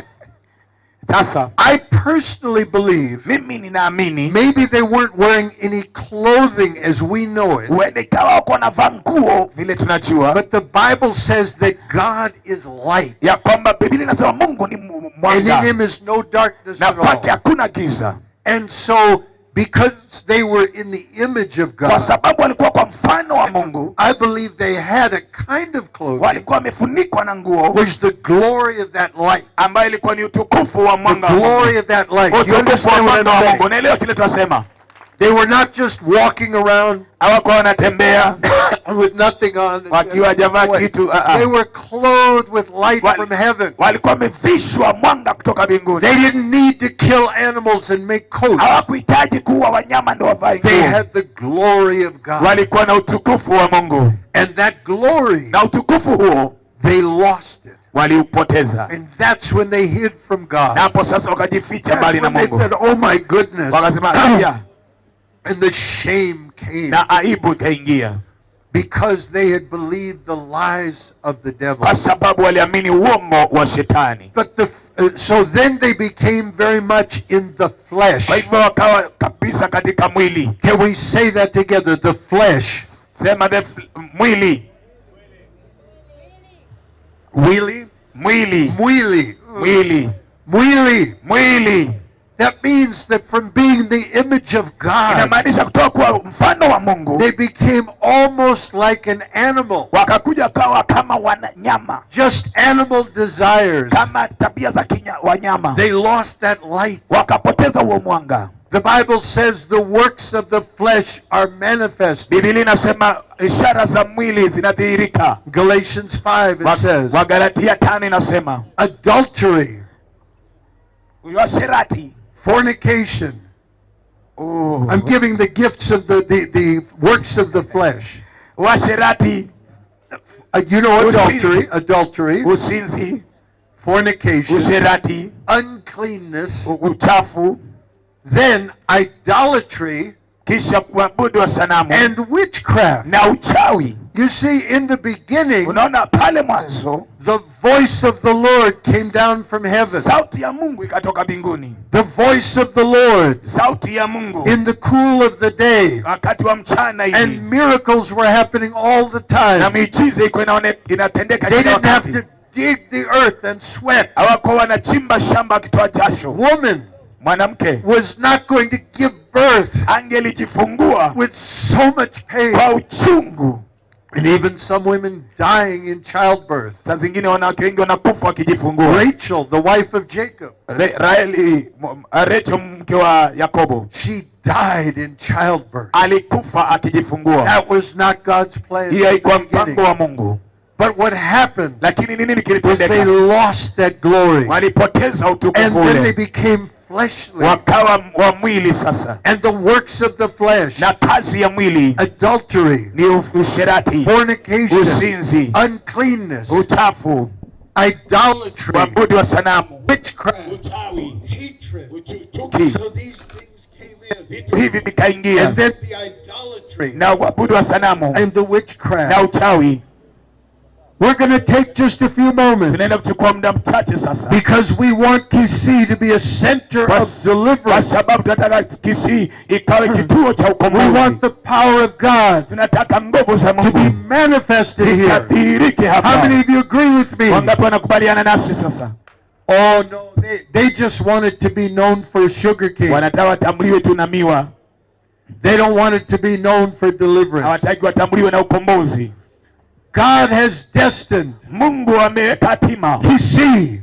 S1: Sasa
S5: I personally believe
S1: mimi ninaamini
S5: maybe they weren't wearing any clothing as we know it,
S1: huenda ikawa wako wanavaa nguo vile tunajua,
S5: but the Bible says that God is light,
S1: ya kwamba Biblia inasema Mungu ni
S5: and in
S1: mwanga
S5: him is no darkness
S1: na
S5: at
S1: kwake
S5: all.
S1: hakuna giza.
S5: And so, because they were in the image of
S1: Kwa
S5: God,
S1: sababu walikuwa kwa mfano wa Mungu,
S5: I believe they had a kind of clothing
S1: walikuwa wamefunikwa na nguo
S5: was the glory of that light.
S1: Ambayo ilikuwa ni utukufu wa
S5: The
S1: mwanga wa Mungu.
S5: glory of that light. You
S1: Utukufu wa
S5: understand what
S1: mwanga wa
S5: I'm
S1: Mungu.
S5: saying?
S1: Unaelewa kile tunasema?
S5: They were not just walking around
S1: Hawakuwa wanatembea
S5: with nothing on.
S1: Wakiwa hawajavaa kitu. Ah, ah.
S5: They were clothed with light from heaven.
S1: Walikuwa wamevishwa mwanga kutoka mbinguni.
S5: They didn't need to kill animals and make coats.
S1: Hawakuhitaji kuua wanyama ndio wavae
S5: They
S1: nguo.
S5: had the glory of God.
S1: Walikuwa na utukufu wa Mungu.
S5: And that glory,
S1: Na utukufu huo
S5: they lost it.
S1: Waliupoteza.
S5: And that's when they hid from God.
S1: Na hapo sasa wakajificha
S5: That's
S1: mbali na
S5: when they
S1: Mungu.
S5: said, "Oh my goodness."
S1: Wakasema, "Haya."
S5: And the shame came.
S1: Na aibu ikaingia.
S5: Because they had believed the lies of the devil.
S1: Kwa sababu waliamini uongo wa shetani.
S5: But so then they became very much in the flesh.
S1: Kwa hivyo wakawa kabisa katika mwili.
S5: Can we say that together? The flesh.
S1: Sema the mwili.
S5: Mwili?
S1: Mwili.
S5: Mwili.
S1: Mwili.
S5: Mwili.
S1: Mwili.
S5: That means that from being the image of God,
S1: Inamaanisha kutoka kwa mfano wa Mungu,
S5: they became almost like an animal.
S1: Wakakuja kawa kama wanyama.
S5: Just animal desires.
S1: Kama tabia za wanyama.
S5: They lost that light.
S1: Wakapoteza huo mwanga.
S5: The Bible says the works of the flesh are manifest.
S1: Biblia inasema ishara za mwili zinadhihirika.
S5: Galatians 5 it says,
S1: Wagalatia 5 inasema,
S5: adultery,
S1: uasherati,
S5: fornication.
S1: Oh.
S5: I'm giving the gifts of the works of the flesh.
S1: Uasherati.
S5: You know adultery, adultery,
S1: Usinzi,
S5: fornication,
S1: usherati,
S5: uncleanness,
S1: uchafu,
S5: then idolatry,
S1: kisha kuabudu wa sanamu
S5: and witchcraft.
S1: Na uchawi.
S5: You see, in the beginning,
S1: Unaona pale mwanzo
S5: the voice of the Lord came down from heaven.
S1: Sauti ya Mungu ikatoka mbinguni.
S5: The voice of the Lord.
S1: Sauti ya Mungu.
S5: In the cool of the day.
S1: Wakati wa mchana hivi.
S5: And miracles were happening all the time.
S1: Na miujiza iko inatendeka
S5: They
S1: kila
S5: didn't have
S1: wakati.
S5: to dig the earth and sweat.
S1: Hawakuwa wanachimba shamba akitoa jasho.
S5: Woman
S1: Mwanamke
S5: was not going to give birth
S1: angelijifungua
S5: with so much pain.
S1: kwa uchungu.
S5: And even some women dying in childbirth.
S1: Saa zingine wanawake wengi wanakufa wakijifungua.
S5: Rachel, the wife of Jacob,
S1: Rachel mke wa Yakobo,
S5: she died in childbirth.
S1: Alikufa akijifungua.
S5: That was not God's plan.
S1: Hiyo haikuwa mpango wa Mungu.
S5: But what happened?
S1: Lakini nini
S5: Was
S1: kilitendeka?
S5: they lost that glory.
S1: Walipoteza utukufu
S5: And then
S1: ule.
S5: they became fleshly.
S1: Wakawa wa mwili sasa.
S5: And the works of the flesh.
S1: Na kazi ya mwili.
S5: Adultery.
S1: Ni usherati.
S5: Fornication.
S1: Usinzi.
S5: Uncleanness.
S1: Uchafu.
S5: Idolatry.
S1: Uabudu wa sanamu.
S5: Witchcraft.
S1: Uchawi.
S5: Hatred.
S1: Chuki.
S5: So these things came in.
S1: Vitu hivi vikaingia.
S5: And then the idolatry.
S1: Na uabudu wa sanamu.
S5: And the witchcraft.
S1: Na uchawi.
S5: We're going to take just a few moments.
S1: Tunaenda kuchukua muda mchache sasa.
S5: Because we want Kisii to be a center of deliverance.
S1: Kwa sababu tunataka Kisii ikawe kituo cha ukombozi.
S5: We want the power of God
S1: Tunataka nguvu za Mungu
S5: to be manifested here.
S1: Zikadhihirike hapa.
S5: How many of you agree with me?
S1: Wangapi wanakubaliana nasi sasa?
S5: Oh no, they just want it to be known for sugarcane.
S1: Wanataka watambuliwe tu na miwa.
S5: They don't want it to be known for deliverance.
S1: Hawataki watambuliwe na ukombozi.
S5: God has destined
S1: Mungu ameweka hatima
S5: Kisii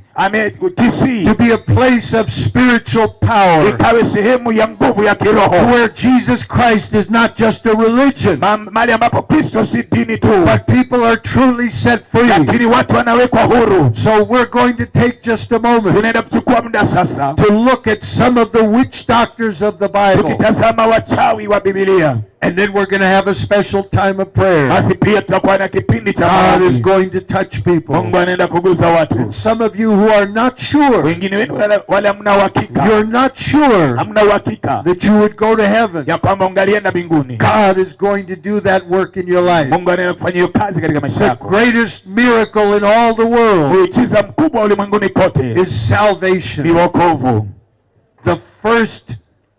S1: Kisii
S5: to be a place of spiritual power,
S1: ikawe sehemu ya nguvu ya kiroho,
S5: where Jesus Christ is not just a religion,
S1: mahali ambapo Kristo si dini tu,
S5: but people are truly set free.
S1: Lakini watu wanawekwa huru.
S5: So we're going to take just a moment
S1: Tunaenda kuchukua muda sasa
S5: to look at some of the witch doctors of the Bible.
S1: Tukitazama wachawi wa Biblia.
S5: And then we're going to have a special time of prayer.
S1: Basi pia tutakuwa na kipindi cha
S5: God is
S1: maombi.
S5: going to touch people.
S1: Mungu anaenda kugusa watu.
S5: And some of you who are not sure,
S1: Wengine wenu wale hamna uhakika.
S5: You're not sure
S1: Hamna uhakika
S5: that you would go to heaven.
S1: ya kwamba ungalienda mbinguni.
S5: God is going to do that work in your life.
S1: Mungu anaenda kufanya hiyo kazi katika maisha
S5: The
S1: yako.
S5: greatest miracle in all the world
S1: Muujiza mkubwa ulimwenguni kote
S5: is salvation.
S1: ni wokovu.
S5: The first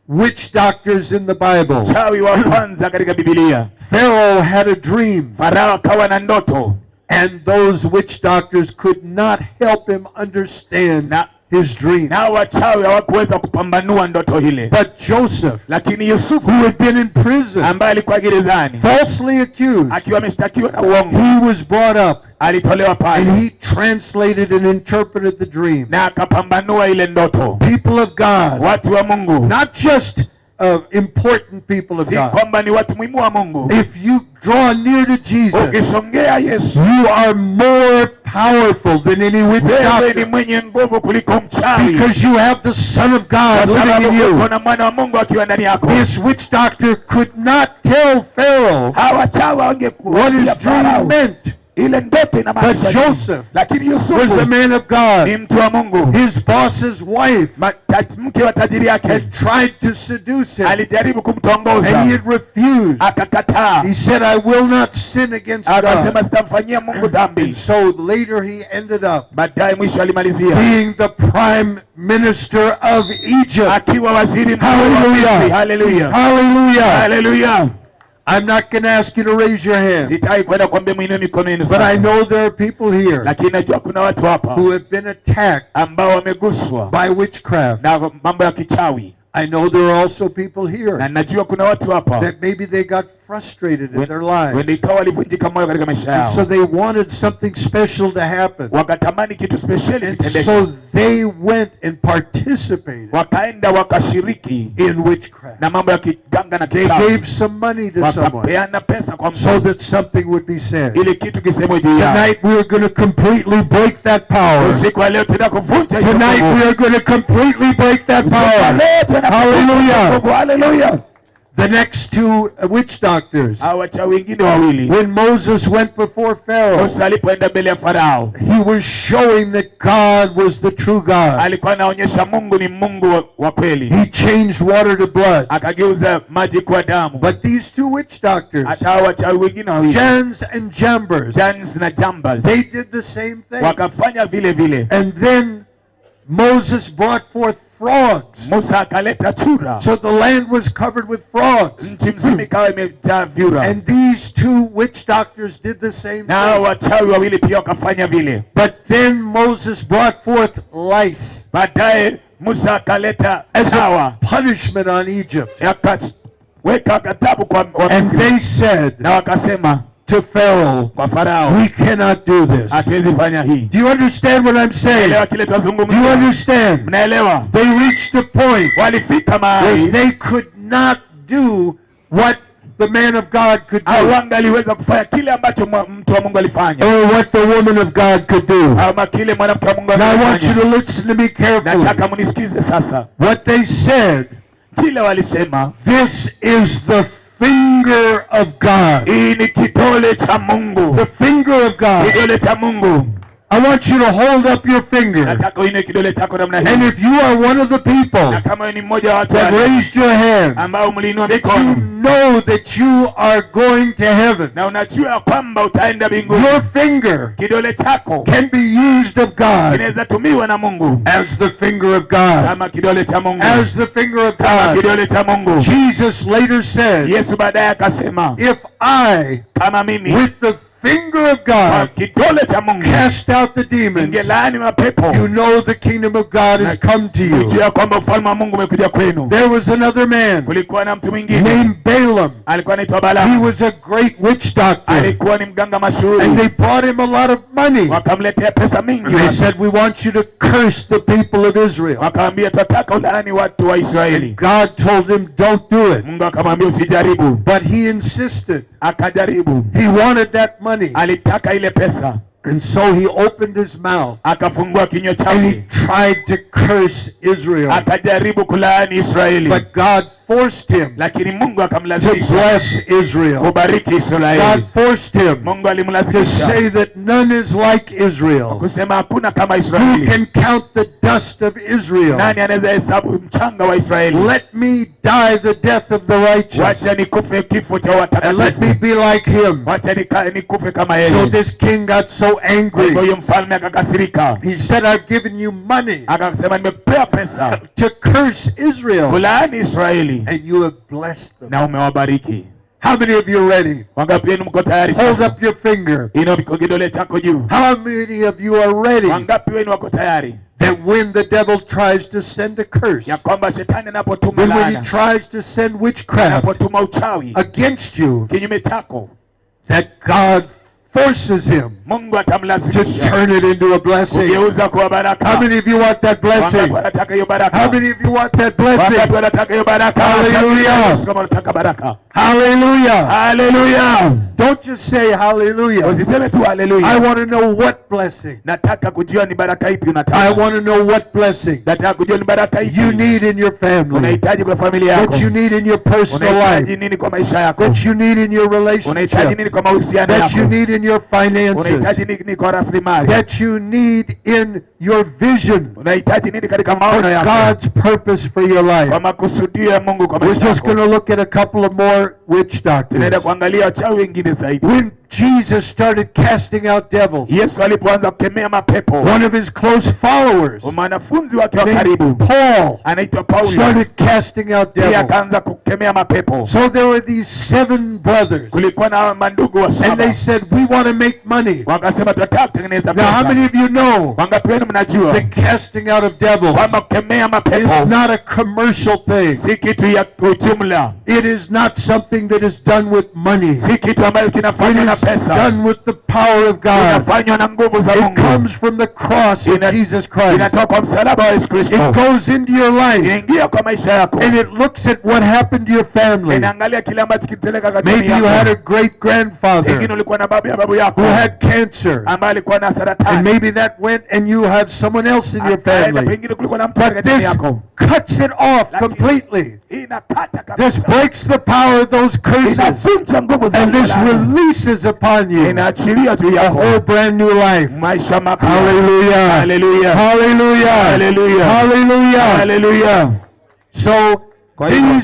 S5: witch doctors in the Bible.
S1: Mchawi wa kwanza katika Biblia.
S5: Pharaoh had a dream.
S1: Farao akawa na ndoto.
S5: And those witch doctors could not help him understand his dream.
S1: Na wachawi hawakuweza kupambanua ndoto ile.
S5: But Joseph,
S1: lakini Yusufu,
S5: who had been in prison,
S1: ambaye alikuwa gerezani,
S5: falsely accused,
S1: akiwa ameshtakiwa na uongo,
S5: he was brought up,
S1: alitolewa pale,
S5: and he translated and interpreted the dream.
S1: Na akapambanua ile ndoto.
S5: People of God,
S1: watu wa Mungu,
S5: not just important people of
S1: si
S5: God.
S1: kwamba ni watu muhimu wa Mungu.
S5: If you draw near to Jesus,
S1: ukisongea Yesu,
S5: you are more powerful than any witch
S1: wewe
S5: doctor.
S1: ni mwenye nguvu kuliko mchawi.
S5: Because you have the Son of God
S1: Kwa
S5: living in
S1: sababu
S5: you.
S1: uko na mwana wa Mungu akiwa ndani yako.
S5: This witch doctor could not tell Pharaoh
S1: Hawa wachawi hawangekuambia
S5: what his dream
S1: Farao
S5: meant.
S1: ile ndoto inamaanisha
S5: But
S1: nini.
S5: Joseph
S1: Lakini Yusufu
S5: was a man of God.
S1: ni mtu wa Mungu.
S5: His boss's wife
S1: Mke wa tajiri yake
S5: had tried to seduce him.
S1: alijaribu kumtongoza.
S5: And he had refused.
S1: Akakataa.
S5: He said, I will not sin against God.
S1: Akasema sitamfanyia Mungu dhambi.
S5: And so later he ended up
S1: Baadaye mwisho alimalizia
S5: being the prime minister of Egypt.
S1: akiwa waziri mkuu wa
S5: Hallelujah.
S1: Misri. Hallelujah.
S5: Hallelujah.
S1: Hallelujah.
S5: I'm not going to ask you to raise your hand.
S1: Sitaki kwenda kuambia mwinue mikono yenu
S5: But I
S1: sasa.
S5: know there are people here
S1: Lakini najua kuna watu hapa
S5: who have been attacked
S1: ambao wameguswa
S5: by witchcraft.
S1: na mambo ya kichawi.
S5: I know there are also people here
S1: Na najua kuna watu hapa
S5: that maybe they got frustrated in their lives.
S1: wenda ikawa walivunjika moyo katika maisha
S5: And so
S1: yao.
S5: they wanted something special to happen.
S1: Wakatamani kitu speciali
S5: And
S1: kitendeke.
S5: so they went and participated
S1: Wakaenda wakashiriki
S5: in witchcraft.
S1: na mambo ya kiganga na
S5: They
S1: kichawi.
S5: gave some money to someone
S1: Wakapeana pesa kwa
S5: so
S1: mtu
S5: that something would be said.
S1: ili kitu kisemwe juu yao.
S5: Tonight we are going to completely break that power.
S1: Usiku wa leo tunaenda kuvunja hiyo
S5: Tonight
S1: nguvu.
S5: we are going to completely break that
S1: Usiku wa
S5: power.
S1: leo tunaenda kuvunja
S5: Hallelujah.
S1: nguvu. Hallelujah.
S5: The next two witch doctors,
S1: Hawa wachawi wengine wawili,
S5: when Moses went before Pharaoh,
S1: Musa alipoenda mbele ya Farao,
S5: he was showing that God was the true God.
S1: Alikuwa anaonyesha Mungu ni Mungu wa kweli.
S5: He changed water to blood.
S1: Akageuza maji kuwa damu.
S5: But these two witch doctors,
S1: Hata hawa wachawi wengine wawili,
S5: Jannes and Jambres,
S1: Jannes na Jambres,
S5: they did the same thing.
S1: Wakafanya vile vile.
S5: And then Moses brought forth frogs.
S1: Musa akaleta chura.
S5: So the land was covered with frogs.
S1: Nchi mzima ikawa imejaa vyura.
S5: And these two witch doctors did the same
S1: Na
S5: thing.
S1: wachawi wawili pia wakafanya vile.
S5: But then Moses brought forth lice
S1: Baadaye Musa akaleta
S5: as a
S1: chawa.
S5: Punishment on Egypt.
S1: Akaweka ghadhabu kwa
S5: And
S1: Wamisri.
S5: they said
S1: Na wakasema
S5: to Pharaoh,
S1: kwa Farao,
S5: we cannot do this.
S1: Hatuwezi fanya hii.
S5: Do you understand what I'm saying?
S1: Elewa kile
S5: Do you
S1: tunazungumza.
S5: understand?
S1: Mnaelewa?
S5: They reached a point
S1: Walifika
S5: where
S1: mahali
S5: they could not do what the man of God could do,
S1: hawangaliweza kufanya kile ambacho mtu wa Mungu alifanya,
S5: or what the woman of God could do.
S1: ama kile mwanamke wa Mungu
S5: Now I want you
S1: alifanya.
S5: to listen to me carefully.
S1: Nataka mnisikize sasa.
S5: What they said,
S1: Kile walisema,
S5: this is the finger of God.
S1: Hii ni kidole cha Mungu.
S5: The finger of God.
S1: Kidole cha Mungu.
S5: I want you to hold up your finger.
S1: Nataka uinue kidole chako namna hii.
S5: And if you are one of the people
S1: Na kama wewe ni mmoja wa watu
S5: that
S1: wale
S5: raised your hand,
S1: ambao mliinua
S5: that you
S1: mikono
S5: know that you are going to heaven,
S1: na unajua kwamba utaenda mbinguni,
S5: your finger
S1: kidole chako
S5: can be used of God
S1: kinaweza tumiwa na Mungu
S5: as the finger of God.
S1: kama kidole cha Mungu.
S5: As the finger of
S1: Kama
S5: God.
S1: kidole cha Mungu.
S5: Jesus later said,
S1: Yesu baadaye akasema,
S5: if I,
S1: kama mimi
S5: with the finger of
S1: kwa
S5: God,
S1: kidole cha Mungu
S5: cast out the demons,
S1: ningelaani mapepo,
S5: you know the kingdom of God has come to you.
S1: Kujua kwamba ufalme wa Mungu umekuja kwenu.
S5: There was another man
S1: Kulikuwa na mtu mwingine
S5: named Balaam.
S1: alikuwa anaitwa
S5: He
S1: Balaam.
S5: was a great witch doctor.
S1: Alikuwa ni mganga mashuhuri.
S5: And they brought him a lot of money.
S1: Wakamletea pesa mingi.
S5: And they said, we want you to curse the people of Israel.
S1: Wakamwambia tunataka ulaani watu wa Israeli.
S5: God told him, don't do it.
S1: Mungu akamwambia usijaribu.
S5: But he insisted.
S1: Akajaribu.
S5: He wanted that money.
S1: Alitaka ile pesa.
S5: And so he opened his mouth.
S1: Akafungua kinywa
S5: And he
S1: chake.
S5: tried to curse Israel.
S1: Akajaribu kulaani Israeli.
S5: But God forced him
S1: Lakini Mungu
S5: to
S1: akamlazimisha
S5: bless Israel.
S1: kubariki Israeli.
S5: God forced him
S1: Mungu
S5: to
S1: alimlazimisha
S5: say that none is like Israel.
S1: kusema hakuna kama
S5: Who
S1: Israeli.
S5: can count the dust of Israel?
S1: Nani anaweza hesabu mchanga wa Israeli?
S5: Let me die the death of the righteous.
S1: Wacha nikufe kifo cha
S5: And let me
S1: watakatifu.
S5: be like him.
S1: Wacha nikufe kama
S5: So
S1: yeye.
S5: this king got so
S1: Kwa hivyo
S5: angry.
S1: huyo mfalme akakasirika.
S5: He said, I've given you money
S1: Akasema nimekupea pesa
S5: to curse Israel,
S1: kulaani Israeli
S5: and you have blessed them.
S1: na umewabariki.
S5: How many of you are ready?
S1: Wangapi wenu mko tayari
S5: Hold
S1: sasa?
S5: up your finger.
S1: Inua kidole chako juu.
S5: How many of you are ready
S1: Wangapi wenu wako tayari
S5: that when the devil tries to send a curse,
S1: ya kwamba shetani anapotuma
S5: when he
S1: laana,
S5: tries to send witchcraft
S1: anapotuma uchawi
S5: against you,
S1: kinyume chako,
S5: that God forces him
S1: Mungu
S5: to
S1: atamlazimisha
S5: turn it into a blessing?
S1: kugeuza kuwa baraka.
S5: How many of you want that
S1: Wangapi
S5: blessing?
S1: wanataka hiyo baraka?
S5: How many of you want that
S1: Wangapi
S5: blessing?
S1: wanataka hiyo baraka?
S5: Hallelujah.
S1: Yesu kama unataka baraka.
S5: Hallelujah.
S1: Hallelujah.
S5: Don't just say hallelujah.
S1: Usiseme tu
S5: I
S1: hallelujah.
S5: want to know what blessing.
S1: Nataka kujua ni baraka ipi
S5: I
S1: unataka.
S5: want to know what blessing
S1: Nataka kujua ni baraka ipi
S5: you need in your family,
S1: unahitaji kwa familia yako.
S5: that you need in your personal
S1: Unahitaji
S5: life,
S1: nini kwa maisha yako?
S5: that you need in your
S1: Unahitaji
S5: relationship,
S1: nini kwa mahusiano
S5: that you
S1: yako?
S5: need in your finances,
S1: Unahitaji nini kwa rasilimali?
S5: that you need in your vision
S1: Unahitaji nini katika
S5: for
S1: maono yako?
S5: God's purpose for your
S1: Kwa
S5: life.
S1: makusudio ya Mungu kwa
S5: We're
S1: maisha
S5: just
S1: yako.
S5: going to look at a couple of more witch doctors.
S1: Tunaenda kuangalia wachawi wengine zaidi.
S5: When Jesus started casting out devils,
S1: Yesu alipoanza kukemea mapepo,
S5: one of his close followers,
S1: mwanafunzi wake wa
S5: named
S1: karibu
S5: Paul,
S1: anaitwa Paulo,
S5: started casting out
S1: pia
S5: devils.
S1: akaanza kukemea mapepo.
S5: So there were these 7 brothers,
S1: Kulikuwa na mandugu wa
S5: and they
S1: saba,
S5: said, we want to make money.
S1: wakasema tunataka kutengeneza
S5: Now, how many
S1: pesa.
S5: of you know
S1: Wangapi wenu mnajua
S5: the casting out of devils
S1: kwamba kukemea
S5: is
S1: mapepo
S5: not a commercial thing?
S1: si kitu ya ujumla,
S5: It is not something that is done with money.
S1: si kitu ambayo
S5: It
S1: kinafanywa na
S5: is
S1: pesa.
S5: Done with the power of God.
S1: Inafanywa na nguvu za
S5: It
S1: Mungu.
S5: comes from the cross of Jesus Christ.
S1: Inatoka kwa msalaba wa Yesu Kristo.
S5: It goes into your life.
S1: Inaingia kwa maisha yako.
S5: And it looks at what happened to your family.
S1: Inaangalia kile ambacho kilitendeka katika
S5: Maybe you had a great grandfather
S1: Pengine ulikuwa na babu ya babu yako
S5: who had cancer.
S1: ambaye alikuwa na saratani.
S5: And maybe that went and you have someone else in your family.
S1: Pengine kulikuwa na mtu
S5: But
S1: katika jamii
S5: this
S1: yako.
S5: cuts it off completely.
S1: Inakata kabisa.
S5: This breaks the power of those curses.
S1: Inavunja nguvu za
S5: And this
S1: laana.
S5: releases upon you
S1: Inaachilia juu
S5: a
S1: yako
S5: whole brand new life.
S1: maisha mapya.
S5: Hallelujah.
S1: Hallelujah.
S5: Hallelujah.
S1: Hallelujah.
S5: Hallelujah.
S1: Hallelujah.
S5: So
S1: Kwa hivyo,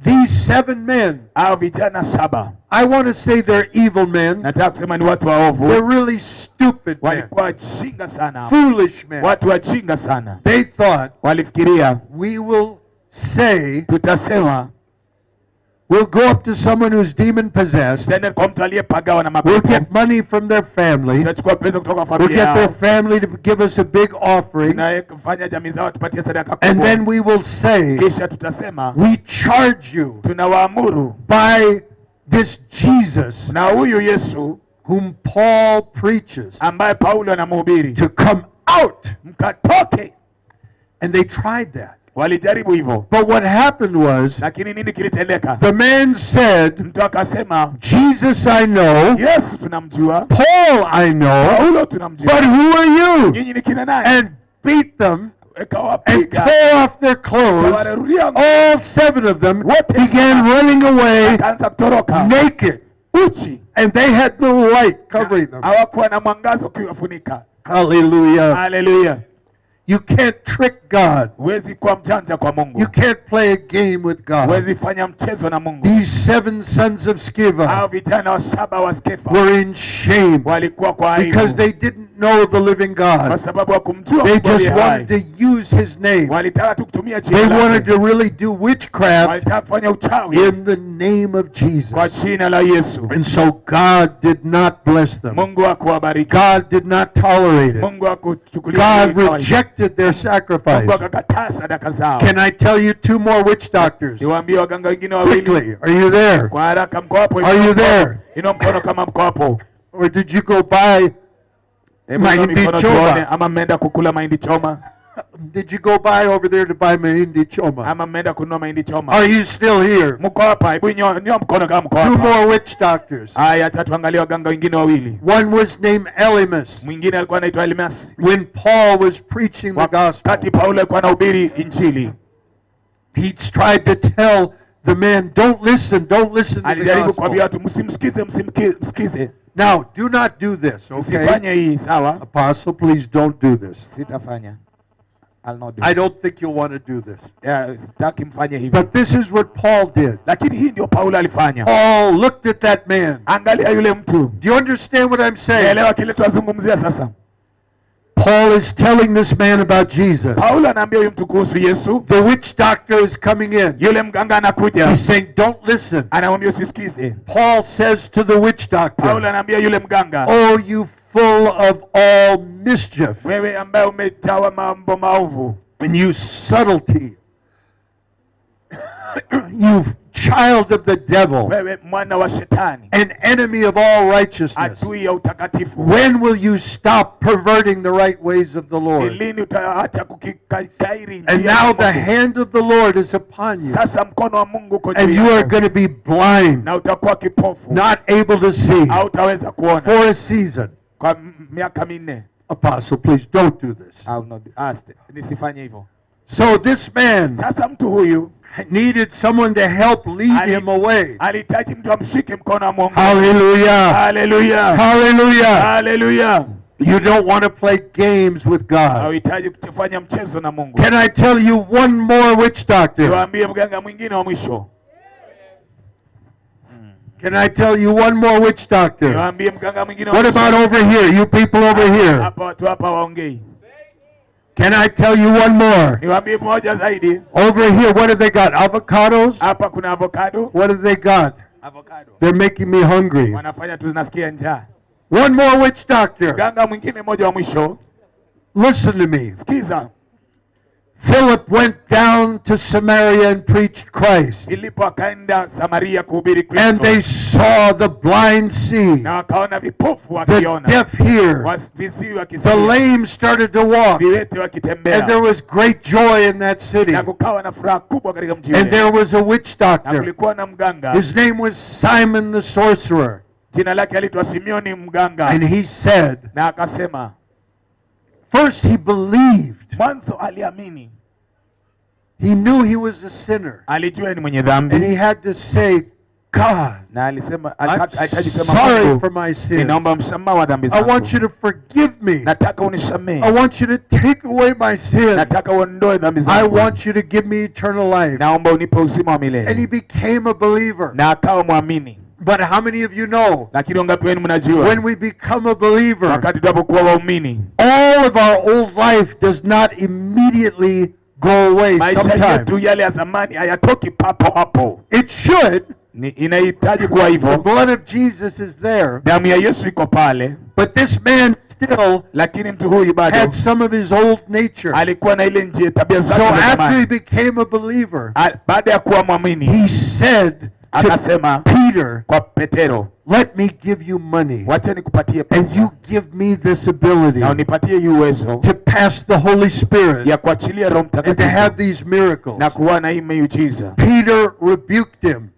S5: these 7 men,
S1: hao vijana 7,
S5: I want to say they're evil men.
S1: Nataka kusema ni watu waovu.
S5: They're really stupid men.
S1: Walikuwa wajinga sana.
S5: Foolish men.
S1: Watu wajinga sana.
S5: They thought,
S1: walifikiria,
S5: we will say,
S1: tutasema,
S5: we'll go up to someone who's demon possessed.
S1: Tutaenda kwa mtu aliyepagawa na
S5: We'll
S1: mapepo.
S5: get money from their family.
S1: Tutachukua pesa kutoka kwa
S5: We'll
S1: familia
S5: get their
S1: yao.
S5: family to give us a big offering.
S1: Na kufanya jamii zao tupatie sadaka
S5: And
S1: kubwa.
S5: then we will say,
S1: Kisha tutasema,
S5: we charge you
S1: tunawaamuru
S5: by this Jesus
S1: na huyu Yesu
S5: whom Paul preaches
S1: ambaye Paulo anamhubiri
S5: to come out.
S1: Mkatoke.
S5: And they tried that.
S1: Walijaribu hivyo.
S5: But what happened was,
S1: lakini nini kilitendeka?
S5: The man said,
S1: mtu akasema,
S5: Jesus I know,
S1: Yesu tunamjua,
S5: Paul I know,
S1: Paulo tunamjua,
S5: but who are you?
S1: Nyinyi ni kina nani?
S5: And beat them and
S1: Ikawapiga.
S5: tore off their clothes.
S1: Ikawararulia nguo.
S5: All 7 of them
S1: Wote
S5: began
S1: saba.
S5: running away
S1: Wakaanza kutoroka
S5: naked.
S1: Uchi.
S5: And they had no light covering them.
S1: Hawakuwa na mwangaza ukiwafunika.
S5: Hallelujah.
S1: Hallelujah.
S5: You can't trick God.
S1: Huwezi kuwa mjanja kwa Mungu.
S5: You can't play a game with God.
S1: Huwezi fanya mchezo na Mungu.
S5: These 7 sons of Sceva
S1: Hao vijana wa 7 wa Skefa
S5: were in shame
S1: walikuwa kwa aibu
S5: because they didn't know the living God.
S1: Kwa sababu hawakumjua
S5: They
S1: Mungu
S5: just
S1: aliye hai.
S5: wanted to use his name.
S1: Walitaka tu kutumia jina
S5: They
S1: lake.
S5: wanted to really do witchcraft
S1: Walitaka kufanya uchawi
S5: in the name of Jesus.
S1: kwa jina la Yesu.
S5: And so God did not bless them.
S1: Mungu hakuwabariki.
S5: God did not tolerate it.
S1: Mungu hakuchukulia
S5: God
S1: kawaida.
S5: rejected their sacrifice.
S1: Mungu akakataa sadaka zao.
S5: Can I tell you 2 more witch doctors?
S1: Niwaambie waganga wengine wawili.
S5: Quickly, are you there?
S1: Kwa haraka, mko hapo?
S5: Are you there?
S1: Inua mkono kama mko hapo.
S5: Or did you go buy
S1: Hebu inua
S5: mahindi
S1: mikono
S5: choma?
S1: tuone, ama mmeenda kukula mahindi choma?
S5: Did you go buy over there to buy mahindi choma?
S1: Ama mmeenda kununua mahindi choma?
S5: Are you still here?
S1: Mko hapa? Hebu inua mkono kama mko
S5: 2
S1: hapa.
S5: more witch doctors.
S1: Haya, tatu, angalia waganga wengine wawili.
S5: One was named Elymas.
S1: Mwingine alikuwa anaitwa Elymas.
S5: When Paul was preaching the gospel,
S1: Wakati Paulo alikuwa anahubiri Injili,
S5: he tried to tell the men, don't listen, don't listen to the
S1: alijaribu
S5: gospel.
S1: kuambia watu msimsikize, msimsikize.
S5: Now, do not do this, okay?
S1: Usifanye hii, sawa?
S5: Apostle, please don't do this.
S1: Sitafanya. I'll not do
S5: I
S1: it.
S5: don't think you'll want to do this.
S1: Yeah, sitaki mfanye hivyo.
S5: But this is what Paul did.
S1: Lakini hii ndio Paulo alifanya.
S5: Paul looked at that man.
S1: Angalia yule mtu.
S5: Do you understand what I'm saying?
S1: Elewa kile tunazungumzia sasa.
S5: Paul is telling this man about Jesus.
S1: Paulo anaambia huyu mtu kuhusu Yesu.
S5: The witch doctor is coming in.
S1: Yule mganga anakuja.
S5: He's saying, don't listen.
S1: Anamwambia usisikize.
S5: Paul says to the witch doctor,
S1: Paulo anaambia yule mganga,
S5: oh, you full of all mischief.
S1: Wewe ambaye umejawa mambo maovu.
S5: And you subtlety. You child of the devil.
S1: Wewe mwana wa shetani.
S5: An enemy of all righteousness.
S1: Adui ya utakatifu.
S5: When will you stop perverting the right ways of the Lord?
S1: Ni lini utaacha kukikairi njia
S5: And
S1: ya
S5: now the
S1: Mungu?
S5: hand of the Lord is upon you.
S1: Sasa mkono wa Mungu uko
S5: And
S1: juu
S5: you are
S1: yako.
S5: going to be blind.
S1: Na utakuwa kipofu.
S5: Not able to see.
S1: Hautaweza kuona.
S5: For a season.
S1: Kwa miaka minne.
S5: Apostle, please don't do this.
S1: I'll not do, nisifanye hivyo.
S5: So this man
S1: Sasa mtu huyu
S5: needed someone to help lead him away.
S1: Alihitaji mtu amshike mkono amuongoze.
S5: Hallelujah.
S1: Hallelujah.
S5: Hallelujah.
S1: Hallelujah.
S5: You don't want to play games with God.
S1: Hauhitaji kufanya mchezo na Mungu.
S5: Can I tell you one more witch doctor?
S1: Niwaambie mganga mwingine wa mwisho.
S5: Can I tell you one more witch doctor?
S1: Niwaambie mganga mwingine wa
S5: What
S1: mwisho.
S5: about over here? You people over here.
S1: Hapa watu hapa waongei.
S5: Can I tell you one more?
S1: Niwaambie mmoja zaidi.
S5: Over here, what have they got? Avocados?
S1: Hapa kuna avocado.
S5: What have they got?
S1: Avocado.
S5: They're making me hungry.
S1: Wanafanya tunasikia njaa.
S5: One more witch doctor.
S1: Mganga mwingine mmoja wa mwisho.
S5: Listen to me.
S1: Sikiza.
S5: Philip went down to Samaria and preached Christ.
S1: Filipo akaenda Samaria kuhubiri
S5: And
S1: Kristo,
S5: they saw the blind see,
S1: na wakaona vipofu
S5: the
S1: wakiona,
S5: deaf hear,
S1: viziwi
S5: the
S1: wakisikia,
S5: lame started to walk.
S1: viwete
S5: And
S1: wakitembea,
S5: there was great joy in that city.
S1: na kukawa na furaha kubwa katika mji
S5: And
S1: ule.
S5: there was a witch
S1: Na
S5: doctor.
S1: kulikuwa na mganga,
S5: His name was Simon the sorcerer.
S1: jina lake aliitwa Simioni mganga,
S5: And he said,
S1: na akasema,
S5: first he believed.
S1: mwanzo aliamini,
S5: He knew he was a sinner.
S1: alijua ni mwenye
S5: And
S1: dhambi,
S5: he had to say, God,
S1: na alisema,
S5: I'm
S1: alihitaji kusema,
S5: sorry
S1: Mungu,
S5: for my sins.
S1: ninaomba msamaha wa dhambi
S5: I
S1: zangu,
S5: want you to forgive me.
S1: nataka unisamehe,
S5: I want you to take away my sin.
S1: nataka uondoe dhambi
S5: I
S1: zangu,
S5: want you to give me eternal life.
S1: naomba unipe uzima wa
S5: And he
S1: milele.
S5: became a believer.
S1: Na akawa mwamini.
S5: But how many of you know,
S1: Lakini wangapi wenu mnajua
S5: when we become a believer,
S1: wakati tunapokuwa waumini,
S5: all of our old life does not immediately go away
S1: maisha yetu
S5: sometimes.
S1: yale ya zamani hayatoki papo hapo.
S5: It should.
S1: Ni inahitaji kuwa
S5: The
S1: hivyo.
S5: blood of Jesus is there.
S1: Damu ya Yesu iko pale,
S5: But this man still
S1: lakini mtu huyu bado
S5: had some of his old nature.
S1: alikuwa na ile njia, tabia
S5: So
S1: zake za
S5: after he
S1: zamani.
S5: became a believer,
S1: Baada ya kuwa mwamini,
S5: he said to
S1: akasema
S5: Peter,
S1: kwa Petero,
S5: let me give you money,
S1: wacha nikupatie
S5: and
S1: pesa
S5: you give me this ability
S1: na unipatie hii uwezo
S5: to pass the Holy Spirit
S1: ya kuachilia Roho
S5: and to have
S1: Mtakatifu
S5: these miracles.
S1: na kuwa na hii miujiza.
S5: Peter rebuked him,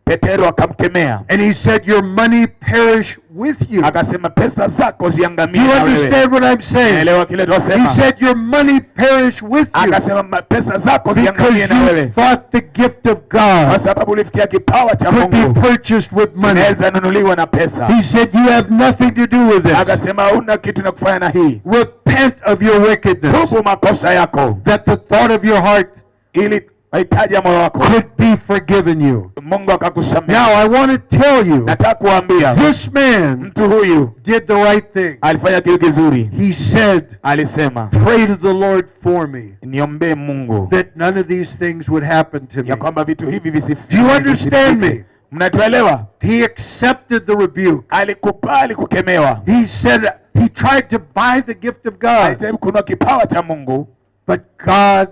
S1: Petero akamkemea
S5: and he said, your money perish with you.
S1: akasema, pesa zako
S5: Do
S1: ziangamie
S5: you
S1: na wewe.
S5: understand what I'm saying?
S1: Naelewa kile
S5: He
S1: tunasema.
S5: said, your money perish with you
S1: Akasema, pesa zako
S5: because
S1: ziangamie na
S5: you
S1: wewe,
S5: thought the gift of
S1: kwa
S5: God
S1: sababu ulifikia kipawa cha
S5: could be
S1: Mungu
S5: purchased with money.
S1: inaweza nunuliwa na pesa.
S5: He said, you have nothing to do with this.
S1: Akasema huna kitu na kufanya na hii,
S5: Repent of your wickedness,
S1: tubu makosa yako
S5: that the thought of your heart
S1: ili mahitaji ya moyo wako
S5: could be forgiven you.
S1: Mungu akakusamehe.
S5: Now I want to tell you,
S1: Nataka kuambia
S5: this man
S1: mtu huyu
S5: did the right thing.
S1: alifanya kitu kizuri.
S5: He said,
S1: Alisema,
S5: pray to the Lord for me,
S1: niombee Mungu
S5: that none of these things would happen to me.
S1: ya kwamba vitu hivi
S5: Do you understand me?
S1: Mnatuelewa?
S5: He accepted the rebuke.
S1: Alikubali kukemewa,
S5: He said he tried to buy the gift of God,
S1: alijaribu kununua kipawa cha Mungu.
S5: but God,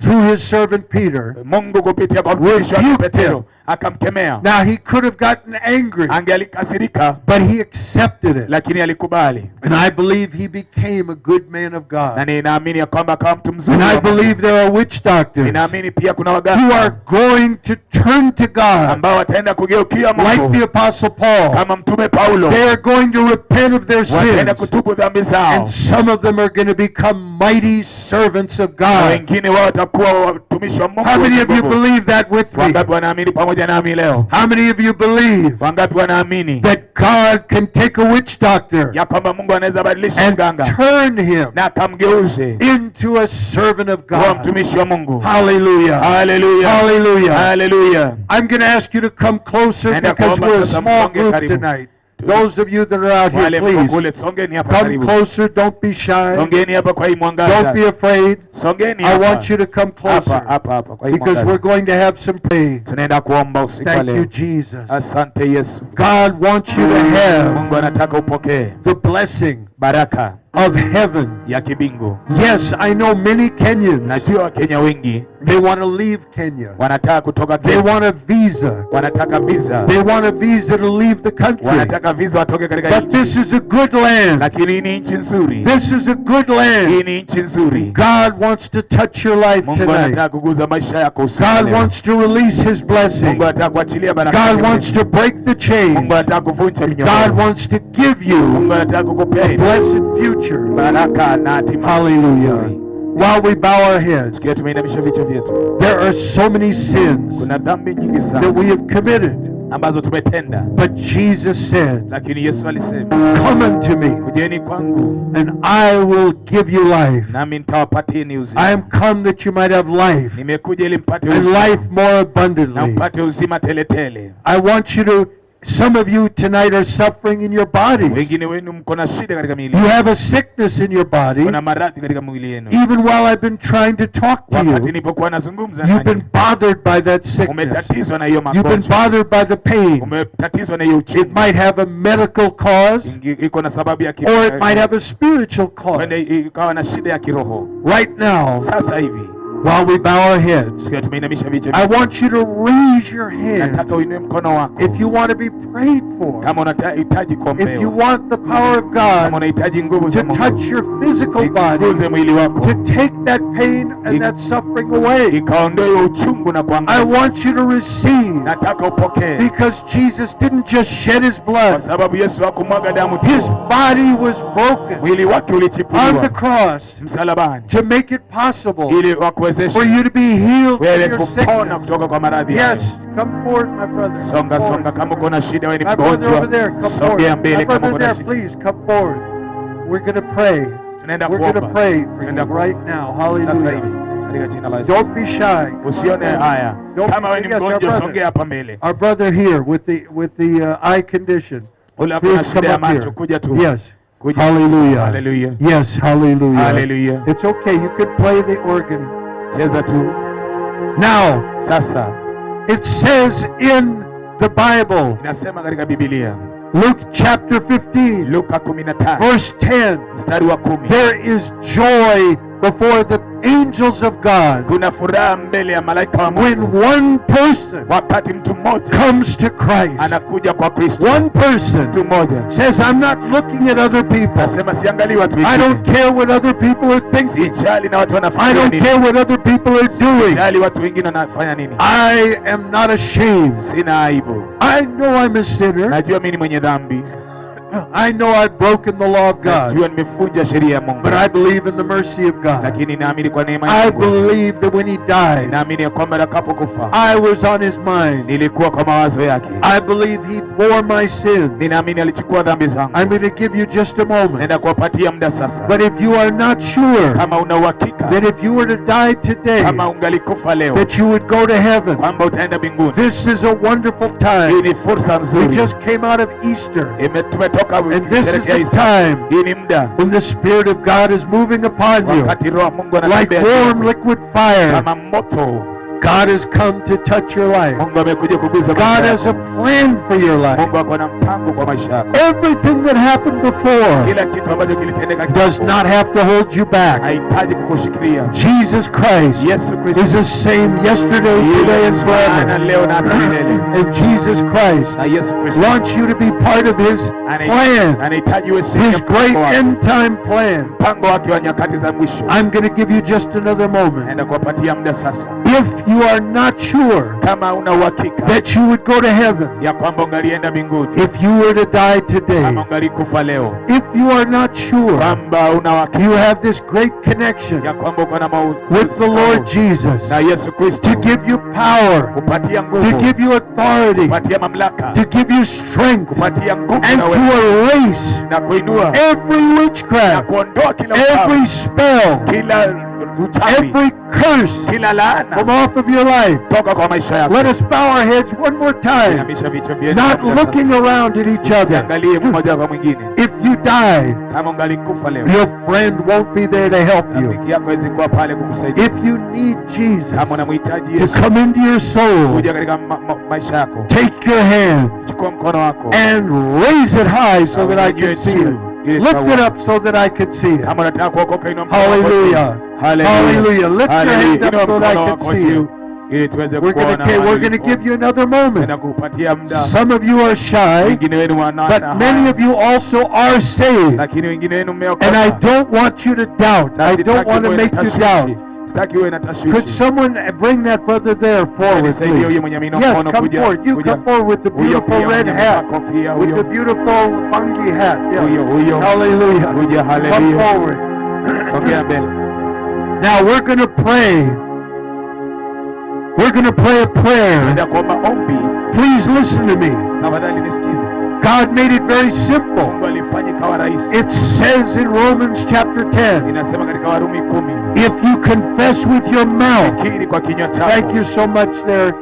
S5: through his servant Peter,
S1: Mungu kupitia kwa mtumishi wake
S5: rebuked
S1: Petero
S5: him.
S1: akamkemea.
S5: Now he could have gotten angry,
S1: Angealikasirika,
S5: but he accepted it.
S1: lakini alikubali,
S5: And I believe he became a good man of
S1: na
S5: God.
S1: ninaamini ya kwamba akawa mtu mzuri.
S5: And I
S1: wa Mungu.
S5: believe there are witch doctors
S1: Ninaamini pia kuna
S5: who
S1: waganga
S5: are going to turn to God,
S1: ambao wataenda kugeukia
S5: like
S1: Mungu
S5: the Apostle Paul.
S1: kama mtume Paulo,
S5: They are going to repent of their
S1: wataenda
S5: sins.
S1: kutubu dhambi zao,
S5: And some of them are going to become mighty servants of
S1: na
S5: God.
S1: wengine wao watakuwa watumishi wa Mungu
S5: How many
S1: wenye
S5: of you
S1: nguvu.
S5: believe that with me?
S1: Wangapi wanaamini pamoja nami leo?
S5: How many of you believe
S1: Wangapi wanaamini
S5: that God can take a witch doctor
S1: ya kwamba Mungu anaweza badilisha
S5: and
S1: mganga
S5: turn him
S1: na akamgeuze
S5: into a servant of
S1: kuwa
S5: God?
S1: mtumishi wa Mungu?
S5: Hallelujah.
S1: Haleluya,
S5: Hallelujah.
S1: haleluya.
S5: I'm going to ask you to come closer
S1: Naenda
S5: because
S1: kuomba
S5: we're a
S1: sasa
S5: small
S1: msonge
S5: group
S1: karibu.
S5: tonight. Those of you that are out here,
S1: Wale mko
S5: please
S1: kule, songeni hapa
S5: come
S1: karibu,
S5: closer. Don't be shy.
S1: songeni hapa kwa hii
S5: Don't
S1: mwangaza,
S5: be afraid.
S1: songeni
S5: I
S1: hapa
S5: want you to come
S1: hapa
S5: closer
S1: hapa hapa kwa hii
S5: because we're
S1: mwangaza.
S5: going to have some pray.
S1: Tunaenda kuomba usiku wa
S5: Thank you,
S1: leo.
S5: Jesus.
S1: Asante Yesu.
S5: God wants you to have
S1: Mungu anataka upokee
S5: the blessing
S1: baraka
S5: of heaven.
S1: ya kibingu.
S5: Yes, I know many Kenyans.
S1: Najua Wakenya wengi
S5: They want to leave Kenya.
S1: wanataka kutoka
S5: They
S1: Kenya,
S5: want a visa.
S1: wanataka visa,
S5: They want a visa to leave the country.
S1: wanataka visa watoke katika
S5: But this
S1: nchi,
S5: is a good land.
S1: lakini hii ni nchi nzuri,
S5: This is a good
S1: hii
S5: land.
S1: ni nchi nzuri.
S5: God wants to touch your life
S1: Mungu
S5: tonight.
S1: anataka kuguza maisha yako usiku wa
S5: God
S1: leo.
S5: wants to release His blessing.
S1: Mungu anataka kuachilia baraka
S5: God
S1: zake.
S5: wants to break the chains.
S1: Mungu anataka kuvunja
S5: God
S1: minyororo.
S5: wants to give you
S1: Mungu anataka kukupea
S5: a blessed future.
S1: baraka na hatima
S5: Hallelujah.
S1: nzuri.
S5: While we bow our heads,
S1: Tukiwa tumeinamisha vichwa vyetu,
S5: there are so many sins
S1: kuna dhambi nyingi
S5: that
S1: sana
S5: we have committed.
S1: ambazo tumetenda,
S5: But Jesus said,
S1: lakini Yesu alisema,
S5: come unto me,
S1: kujeni kwangu
S5: and I will give you life.
S1: nami nitawapatieni
S5: I
S1: uzima.
S5: am come that you might have life,
S1: Nimekuja ili mpate
S5: and
S1: uzima
S5: life more
S1: na
S5: abundantly.
S1: mpate uzima teletele.
S5: I want you to, some of you tonight are suffering in your bodies.
S1: Wengine wenu mko na shida katika miili
S5: You
S1: yenu,
S5: have a sickness in your body.
S1: kuna maradhi katika mwili yenu.
S5: Even while I've been trying to talk to
S1: Wakati
S5: you,
S1: nilipokuwa nazungumza
S5: you've been
S1: nanyi,
S5: bothered by that sickness.
S1: umetatizwa na hiyo
S5: You've been
S1: magonjwa,
S5: bothered by the pain.
S1: umetatizwa na hiyo
S5: It
S1: uchungu.
S5: might have a medical cause,
S1: Iko na sababu ya
S5: or it might have a spiritual
S1: huenda
S5: cause.
S1: ikawa na shida ya kiroho.
S5: Right now,
S1: Sasa hivi
S5: While we bow our heads,
S1: Tukiwa tumeinamisha vichwa
S5: I
S1: vyetu,
S5: want you to raise your hand
S1: nataka uinue mkono wako
S5: if you want to be prayed for,
S1: kama unahitaji
S5: if you
S1: kuombewa,
S5: want the power of
S1: kama
S5: God
S1: unahitaji nguvu za
S5: to
S1: Mungu
S5: touch your physical body,
S1: ziguze mwili wako,
S5: to take that pain and that suffering away.
S1: ikaondoe uchungu na
S5: I
S1: kuangaika.
S5: want you to receive,
S1: Nataka upokee,
S5: because Jesus didn't just shed his
S1: kwa
S5: blood.
S1: sababu Yesu hakumwaga damu
S5: His
S1: tu,
S5: body was broken
S1: mwili wake
S5: on the
S1: ulichipuliwa
S5: cross
S1: msalabani
S5: to make it possible
S1: ili wakuwezeshe
S5: for you to be healed from
S1: wewe
S5: your
S1: kupona
S5: sickness.
S1: kutoka kwa maradhi hayo.
S5: Yes, come forward, my brother. Come
S1: Songa
S5: forward.
S1: songa, kama uko na shida, wewe ni
S5: My brother over
S1: mgonjwa,
S5: there, come
S1: sogea
S5: forward.
S1: mbele
S5: My
S1: kama
S5: brother
S1: uko na
S5: there,
S1: shida.
S5: please come forward. We're going to pray.
S1: Tunaenda
S5: We're going to
S1: kuomba,
S5: pray for
S1: tunaenda
S5: you right
S1: kuomba
S5: now.
S1: sasa
S5: Hallelujah.
S1: hivi katika jina la Yesu.
S5: Don't be shy. Come on
S1: Usione
S5: forward.
S1: haya.
S5: Don't
S1: Kama wewe ni
S5: yes, our
S1: mgonjwa,
S5: brother.
S1: songea hapa mbele.
S5: Our brother here with the eye condition.
S1: Ule hapo na
S5: Please
S1: shida
S5: come
S1: ya
S5: up
S1: macho,
S5: here.
S1: kuja tu.
S5: Yes.
S1: Kuja.
S5: Hallelujah.
S1: Hallelujah.
S5: Yes, hallelujah.
S1: Hallelujah.
S5: It's okay. You could play the organ.
S1: Cheza tu.
S5: Now,
S1: Sasa
S5: it says in the Bible,
S1: inasema katika Biblia
S5: Luke chapter 15,
S1: Luka 15
S5: verse 10,
S1: mstari wa 10,
S5: there is joy before the angels of God
S1: kuna furaha mbele ya malaika wa
S5: when
S1: Mungu
S5: one person
S1: wakati mtu mmoja
S5: comes to Christ.
S1: anakuja kwa Kristo.
S5: One person
S1: Mtu mmoja
S5: says, "I'm not looking at other people.
S1: nasema siangalii watu
S5: I
S1: wengine,
S5: don't care what other people are thinking.
S1: sijali na watu
S5: I
S1: wanafikiria
S5: don't
S1: nini,
S5: care what other people are doing.
S1: sijali watu wengine wanafanya nini,
S5: I am not ashamed.
S1: Sina aibu,
S5: I know I'm a sinner.
S1: Najua mimi ni mwenye dhambi,
S5: I know I've broken the law of God.
S1: Najua nimevunja sheria ya Mungu,
S5: But I believe in the mercy of God.
S1: Lakini naamini kwa neema ya
S5: I
S1: Mungu,
S5: believe that when he died,
S1: naamini ya kwamba atakapokufa
S5: I was on his mind.
S1: nilikuwa kwa mawazo yake,
S5: I believe he bore my sins.
S1: Ninaamini alichukua dhambi zangu.
S5: I'm going to give you just a moment.
S1: Naenda kuwapatia muda sasa.
S5: But if you are not sure
S1: Kama una uhakika
S5: that if you were to die today,
S1: kama ungalikufa leo
S5: that you would go to heaven,
S1: kwamba utaenda mbinguni,
S5: this is a wonderful
S1: hii
S5: time.
S1: ni fursa
S5: We
S1: nzuri.
S5: just came out of Easter.
S1: Tumetoka
S5: And this is
S1: kusherehekea
S5: the
S1: Easter.
S5: time
S1: Hii ni muda
S5: when the Spirit of God is moving upon you
S1: wakati Roho wa Mungu
S5: like
S1: anatembea juu
S5: warm
S1: yako.
S5: liquid fire.
S1: Kama moto.
S5: God has come to touch your life.
S1: Mungu amekuja kugusa
S5: God
S1: maisha
S5: has a
S1: yako.
S5: plan for your life.
S1: Mungu ako na mpango kwa maisha yako.
S5: Everything that happened before
S1: Kila kitu ambacho kilitendeka
S5: does
S1: kitambo
S5: not have to hold you back.
S1: haihitaji kukushikilia.
S5: Jesus Christ
S1: Yesu Kristo
S5: is the same yesterday, today, and
S1: jana,
S5: forever.
S1: leo na hata milele.
S5: And Jesus Christ
S1: Na Yesu Kristo
S5: wants you to be part of his plan,
S1: anahitaji uwe sehemu
S5: his
S1: ya
S5: great
S1: mpango wake,
S5: end time plan.
S1: mpango wake wa nyakati za mwisho.
S5: I'm going to give you just another moment.
S1: Naenda kuwapatia muda sasa.
S5: If you are not sure
S1: Kama una uhakika
S5: that you would go to heaven
S1: ya kwamba ungalienda mbinguni
S5: if you were to die today,
S1: kama ungalikufa leo,
S5: if you are not sure
S1: kwamba una uhakika
S5: you have this great connection
S1: ya kwamba uko na
S5: with the Lord Jesus
S1: na Yesu Kristo
S5: to give you power,
S1: kupatia
S5: to
S1: nguvu,
S5: give you authority,
S1: kupatia mamlaka,
S5: to give you strength,
S1: kupatia nguvu
S5: and
S1: na
S5: to
S1: uwezo,
S5: erase
S1: na kuinua
S5: every
S1: na
S5: witchcraft,
S1: kuondoa kila uchawi,
S5: every spell,
S1: kila uchawi,
S5: every curse
S1: kila laana
S5: from off of your life.
S1: toka kwa maisha yako.
S5: Let us bow our heads one more time,
S1: Inamisha vichwa vyetu,
S5: not looking around at each other.
S1: usiangalie mmoja kwa mwingine.
S5: If you die,
S1: Kama ungalikufa leo,
S5: your friend won't be there to help you.
S1: rafiki yako hawezi kuwa pale kukusaidia.
S5: If you need Jesus
S1: Kama unamhitaji
S5: to
S1: Yesu
S5: come into your soul,
S1: kuja katika maisha yako,
S5: take your hand
S1: chukua mkono wako
S5: and raise it high so that I can see it. Lift it up so that I can see it.
S1: Kama unataka kuokoka, inua mkono wako juu.
S5: Hallelujah.
S1: Hallelujah.
S5: Hallelujah. Lift your hand up
S1: Inua
S5: so that I
S1: mkono
S5: can
S1: wako
S5: see
S1: juu
S5: it.
S1: ili tuweze
S5: We're
S1: kuona
S5: we're gonna give you another moment.
S1: Tunakupatia muda.
S5: Some of you are shy,
S1: Wengine wenu wana
S5: but many of you also are saved.
S1: lakini wengine wenu mmeokoka.
S5: And I don't want you to doubt.
S1: Na
S5: I don't
S1: sitaki
S5: want to
S1: uwe na
S5: make you
S1: tashwishi.
S5: doubt.
S1: Sitaki uwe na
S5: Could
S1: tashwishi.
S5: someone bring that brother there forward,
S1: Nisaidie
S5: please?
S1: huyo mwenye ameinua
S5: Yes,
S1: mkono
S5: come
S1: kuja.
S5: forward. You
S1: Kuja.
S5: come forward with the
S1: Huyo
S5: beautiful
S1: pia
S5: red
S1: mwenye
S5: hat,
S1: amevaa kofia,
S5: with
S1: huyo.
S5: the beautiful funky hat. Yeah.
S1: Huyo, huyo.
S5: Hallelujah.
S1: Kuja,
S5: Come
S1: hallelujah.
S5: forward.
S1: Songea mbele.
S5: Now we're going to pray. We're going to pray a prayer.
S1: Naenda kuomba ombi.
S5: Please listen to me.
S1: Tafadhali nisikize.
S5: God made it very simple.
S1: Mungu alifanya ikawa rahisi.
S5: It says in Romans chapter 10,
S1: Inasema katika Warumi 10,
S5: if you confess with your mouth.
S1: kiri kwa kinywa chako.
S5: Thank you so much there,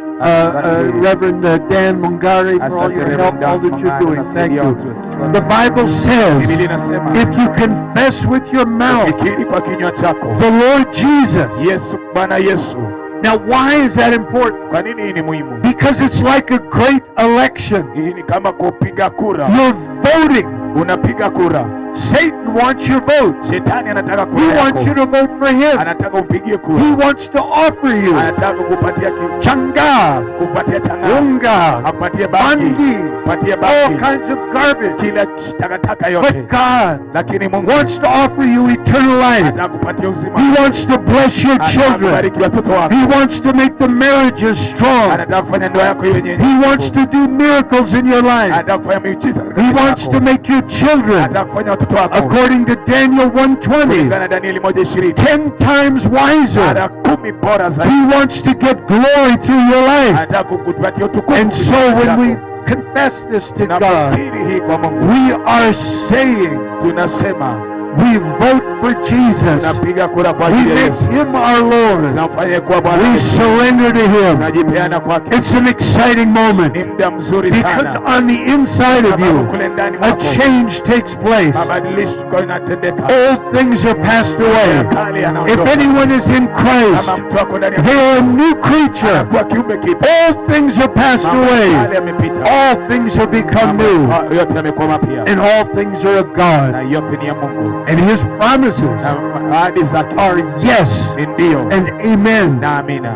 S5: Reverend Dan Mungari, for all
S1: Asante
S5: your
S1: Reverend
S5: help, all
S1: Dan
S5: that you're
S1: Mungari,
S5: doing. Thank
S1: unasaidia
S5: you.
S1: watu.
S5: The Bible says,
S1: Biblia inasema,
S5: if you confess with your mouth
S1: ukikiri kwa kinywa chako
S5: the Lord Jesus.
S1: Yesu, Bwana Yesu.
S5: Now, why is that important?
S1: Kwa nini hii ni muhimu?
S5: Because it's like a great election.
S1: Hii ni kama kupiga kura.
S5: You're voting
S1: Unapiga kura
S5: Satan wants your vote.
S1: Shetani anataka
S5: He
S1: kura
S5: wants you
S1: yako,
S5: to vote for him.
S1: anataka umpigie kura,
S5: He wants to offer you
S1: anataka kukupatia
S5: changa,
S1: kupatia chang'aa,
S5: unga,
S1: akupatie bangi,
S5: bangi,
S1: patie
S5: all
S1: bangi,
S5: kinds of garbage.
S1: kila takataka yote,
S5: But God
S1: lakini Mungu
S5: wants to offer you eternal life.
S1: anataka kupatia uzima,
S5: He wants to bless your
S1: anataka
S5: children.
S1: kubariki watoto wako,
S5: He wants to make the marriages strong.
S1: anataka kufanya ndoa yako iwe yenye
S5: He wants to do miracles in your life.
S1: anataka kufanya miujiza katika
S5: He
S1: maisha
S5: wants
S1: yako.
S5: to make your children,
S1: anataka kufanya watoto wako
S5: according to Daniel 1:20,
S1: kulingana na Danieli 1:20
S5: 10 times wiser.
S1: mara 10 bora zaidi.
S5: He wants to get glory through your life.
S1: Anataka kukupatia utukufu.
S5: And so
S1: kupitia maisha
S5: when we
S1: yako.
S5: confess this to God,
S1: Tunapokiri hii kwa Mungu,
S5: we are saying
S1: tunasema
S5: we vote for Jesus.
S1: tunapiga kura kwa
S5: We
S1: ajili ya
S5: make
S1: Yesu,
S5: him our Lord.
S1: tunamfanya kuwa Bwana
S5: We
S1: wetu,
S5: surrender to him.
S1: tunajipeana kwake.
S5: It's an exciting moment
S1: Ni muda mzuri
S5: because
S1: sana,
S5: on the inside of
S1: sababu
S5: you,
S1: kule ndani
S5: a
S1: mwako
S5: change takes place.
S1: mabadiliko yanatendeka,
S5: Old things are passed
S1: ya
S5: away.
S1: kale
S5: If
S1: yanaondoka.
S5: anyone is in
S1: Kama
S5: Christ,
S1: mtu ako ndani ya
S5: they are a new creature.
S1: anakuwa kiumbe kipya,
S5: Old things are passed
S1: mambo ya kale
S5: away.
S1: yamepita,
S5: All things have become new.
S1: Mambo yote yamekuwa mapya,
S5: And all things are of
S1: na
S5: God.
S1: yote ni ya Mungu,
S5: And his promises
S1: na ahadi zake
S5: are yes
S1: ni ndio
S5: and amen.
S1: na amina.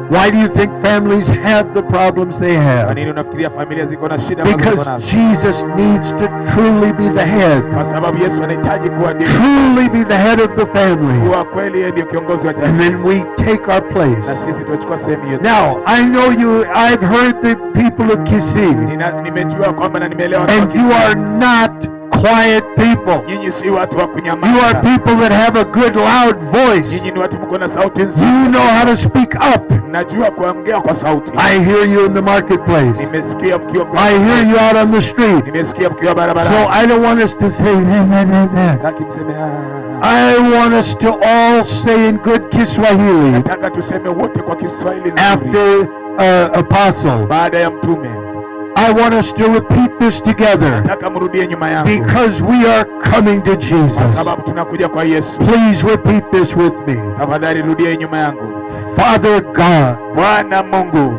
S5: Why do you think families have the problems they
S1: Kwa
S5: have?
S1: nini unafikiria familia ziko na shida ambazo ziko
S5: Because
S1: nazo?
S5: Jesus needs to truly be the head.
S1: Kwa sababu Yesu anahitaji kuwa ndiye
S5: Truly be the head of the family.
S1: kuwa kweli, yeye ndiyo kiongozi wa
S5: And
S1: jamii,
S5: then we take our
S1: na
S5: place.
S1: sisi tutachukua sehemu yetu.
S5: Now, I know you, I've heard the people of Kisii,
S1: Nimejua kwamba na nimeelewa watu wa
S5: and you
S1: Kisii.
S5: are not quiet people.
S1: Nyinyi si watu wa
S5: You are
S1: kunyamaza,
S5: people that have a good loud voice.
S1: nyinyi ni watu mko na sauti nzuri,
S5: You know how to speak up.
S1: mnajua kuongea kwa sauti.
S5: I hear you in the marketplace.
S1: Nimesikia mkiwa
S5: I hear you out on the street.
S1: nimesikia mkiwa
S5: So
S1: barabarani.
S5: I don't want us to say, nah, nah, nah, nah.
S1: Nataki mseme "Ah."
S5: I want us to all say in good Kiswahili
S1: Nataka tuseme wote kwa Kiswahili nzuri
S5: after Apostle.
S1: baada ya mtume.
S5: I want us to repeat this together
S1: Nataka mrudie nyuma yangu,
S5: because we are coming to
S1: kwa
S5: Jesus.
S1: sababu tunakuja kwa Yesu.
S5: Please repeat this with me.
S1: Tafadhali rudie nyuma yangu.
S5: Father God.
S1: Bwana Mungu,